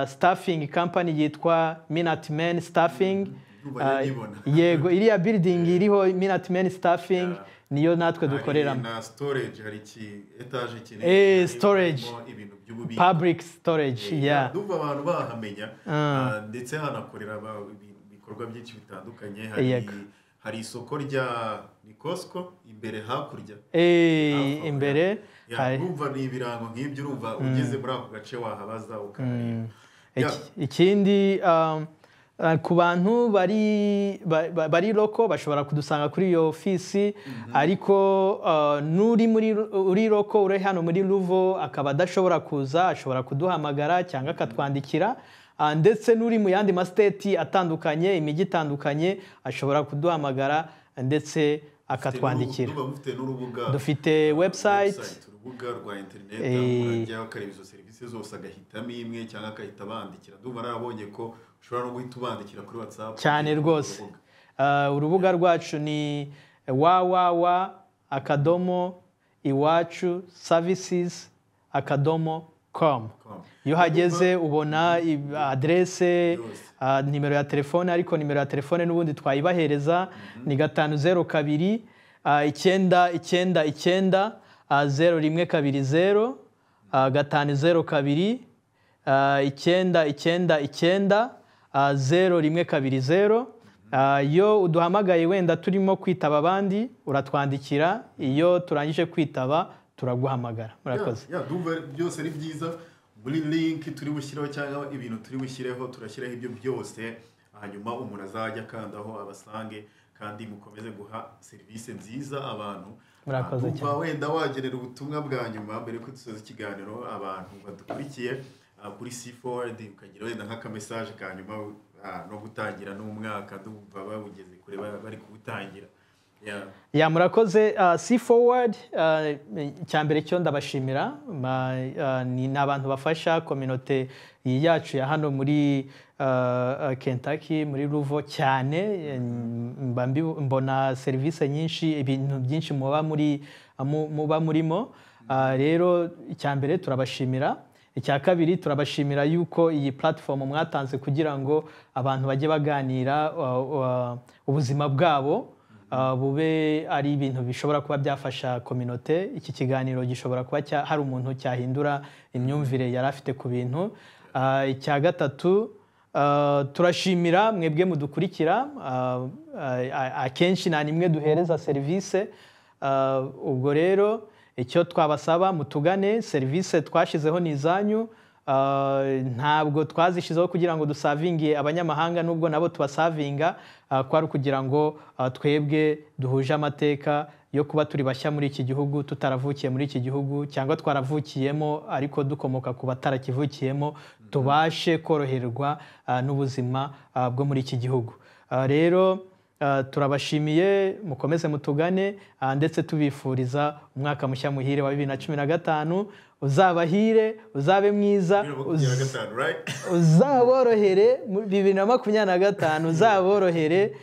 staffing company yitwa Minutemen Staffing. Ndumva nyibona. Yego, iriya building iriho Minutemen Staffing niyo natwe Hari dukoreramo. na storage, hari iki etaje kinini Storage. harimo ibintu by'ububiko. Public storage, yeah. Ndumva abantu bahamenya, ndetse hanakorera ibikorwa byinshi bitandukanye. Hari hari isoko rya ni Costco imbere hakurya. Hafi aho, Imbere ya, hari urumva ni ibirango nk'ibyo, urumva ugeze muri ako gace wahabaza ukahareba. Ya. Ikindi, ku bantu bari bari local bashobora kudusanga kuri iyo ofisi, ariko n'uri muri uri local, uri hano muri Louisville akaba adashobora kuza, ashobora kuduhamagara cyangwa akatwandikira. Ndetse n'uri mu yandi ma state atandukanye, imijyi itandukanye, ashobora kuduhamagara. ndetse akatwandikira. Dufite website, urubuga rwa internet, umuntu akareba izo serivisi zose agahitamo imwe cyangwa akahita bandikira. Ndumva narabonye ko ushobora no guhita ubandikira kuri WhatsApp cyane rwose. Urubuga rwacu ni www.iwacuservices.com. Iyo uhageze ubona adresse, nimero ya telefone, ariko nimero ya telefone n'ubundi twayibahereza ni 502 999 0120 502 999 0120. Iyo uduhamagaye wenda turimo kwitaba abandi uratwandikira, iyo turangije kwitaba turaguhamagara. Murakoze. Byose ari byiza. Muri link turi bushyireho cyangwa ibintu turi bushyireho turashyiraho ibyo byose, hanyuma umuntu azajya akandaho abasange, kandi mukomeze guha serivisi nziza abantu. Murakoze cyane. Wenda wagerera ubutumwa bwa nyuma mbere ko dusoza ikiganiro abantu badukurikiye kuri C-Forward, ukagira wenda nk'aka message ka nyuma no gutangira n'umwaka ndumva bawugeze kure bari kuwutangira. Ya murakoze. C-Forward cyambere cyo ndabashimira, ni abantu bafasha community yacu ya hano muri Kentucky, muri Louisville cyane. Mbona serivisi nyinshi, ibintu byinshi muba murimo. Rero icyambere turabashimira. Icya kabiri turabashimira yuko iyi platform mwatanze kugira ngo abantu bajye baganira ubuzima bwabo bube ari ibintu bishobora kuba byafasha community. Iki kiganiro gishobora kuba hari umuntu cyahindura imyumvire yari afite ku bintu. Icya gatatu turashimira mwebwe mudukurikira, akenshi nta nimwe duhereza serivisi. Ubwo rero icyo twabasaba, mutugane, serivisi twashizeho ni izanyu, ntabwo twazishizeho kugira ngo dusavinge abanyamahanga, nubwo nabo tubasavinga, kwari kugira ngo twebwe duhuje amateka yo kuba turi bashya muri iki gihugu, tutaravukiye muri iki gihugu cyangwa twaravukiyemo ariko dukomoka ku batarakivukiyemo, tubashe koroherwa n'ubuzima bwo muri iki gihugu. Rero turabashimiye, mukomeze mutugane, ndetse tubifuriza umwaka mushya muhire wa 2015. Uzabahire, uzabe mwiza, uzaborohere 2025, uzaborohere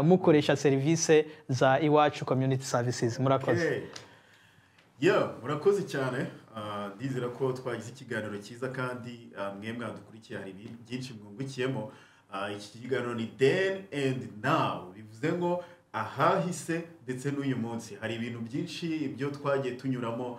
mukoresha serivisi za Iwacu Community Services. Murakoze. Murakoze cyane. Ndizera ko twagize ikiganiro cyiza kandi mwe mwadukurikiye hari byinshi mwungukiyemo. Iki kiganiro ni Then and Now, bivuze ngo ahahise ndetse n'uyu munsi hari ibintu byinshi ibyo twagiye tunyuramo,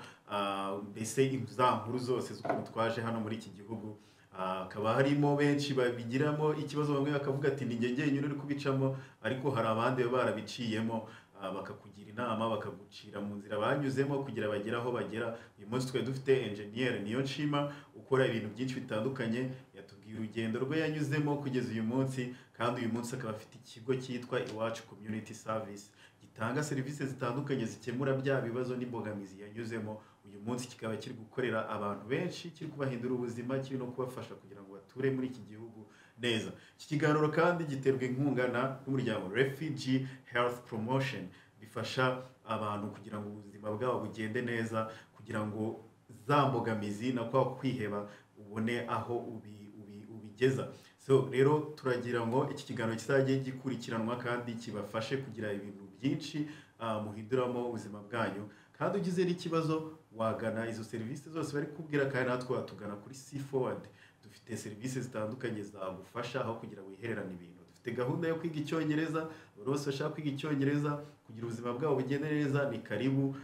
mbese za nkuru zose z'ukuntu twaje hano muri iki gihugu. Hakaba harimo benshi babigiramo ikibazo, bamwe bakavuga ati ni njye njyenyine uri kubicamo, ariko hari abandi barabiciyemo bakakugira inama, bakagucira mu nzira banyuzemo kugira bagere aho bagera. Uyu munsi twari dufite engineer Niyonshima ukora ibintu byinshi bitandukanye, yatubwiye urugendo rwe yanyuzemo kugeza uyu munsi, kandi uyu munsi akaba afite ikigo cyitwa Iwacu Community Service gitanga serivisi zitandukanye zikemura bya bibazo n'imbogamizi yanyuzemo. Uyu munsi kikaba kiri gukorera abantu benshi, kiri kubahindura ubuzima, kiri no kubafasha kugira ngo bature muri iki gihugu neza. Iki kiganiro kandi giterwa inkunga n'umuryango Refugee Health Promotion, bifasha abantu kugira ngo ubuzima bwabo bugende neza, kugira ngo za mbogamizi na kwa kwiheba ubone aho ubigeza. So rero turagira ngo iki kiganiro kizajye gikurikiranwa kandi kibafashe kugira ibintu byinshi muhinduramo ubuzima bwanyu. Kandi ugize n'ikibazo wagana izo serivisi zose bari kubwira, kandi natwe watugana kuri C-Forward. Dufite serivisi zitandukanye zagufasha aho kugira wihererane ibintu. Dufite gahunda yo kwiga Icyongereza, abantu bose bashaka kwiga Icyongereza kugira ubuzima bwabo bugende neza ni karibu.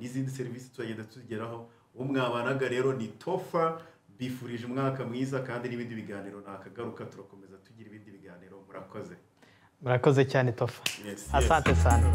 N'izindi serivisi tuzagenda tugeraho. Uwo mwabanaga rero ni Tofa, bifurije umwaka mwiza kandi n'ibindi biganiro nakagaruka, turakomeza tugira ibindi biganiro. Murakoze. Murakoze cyane Tofa. Asante sana.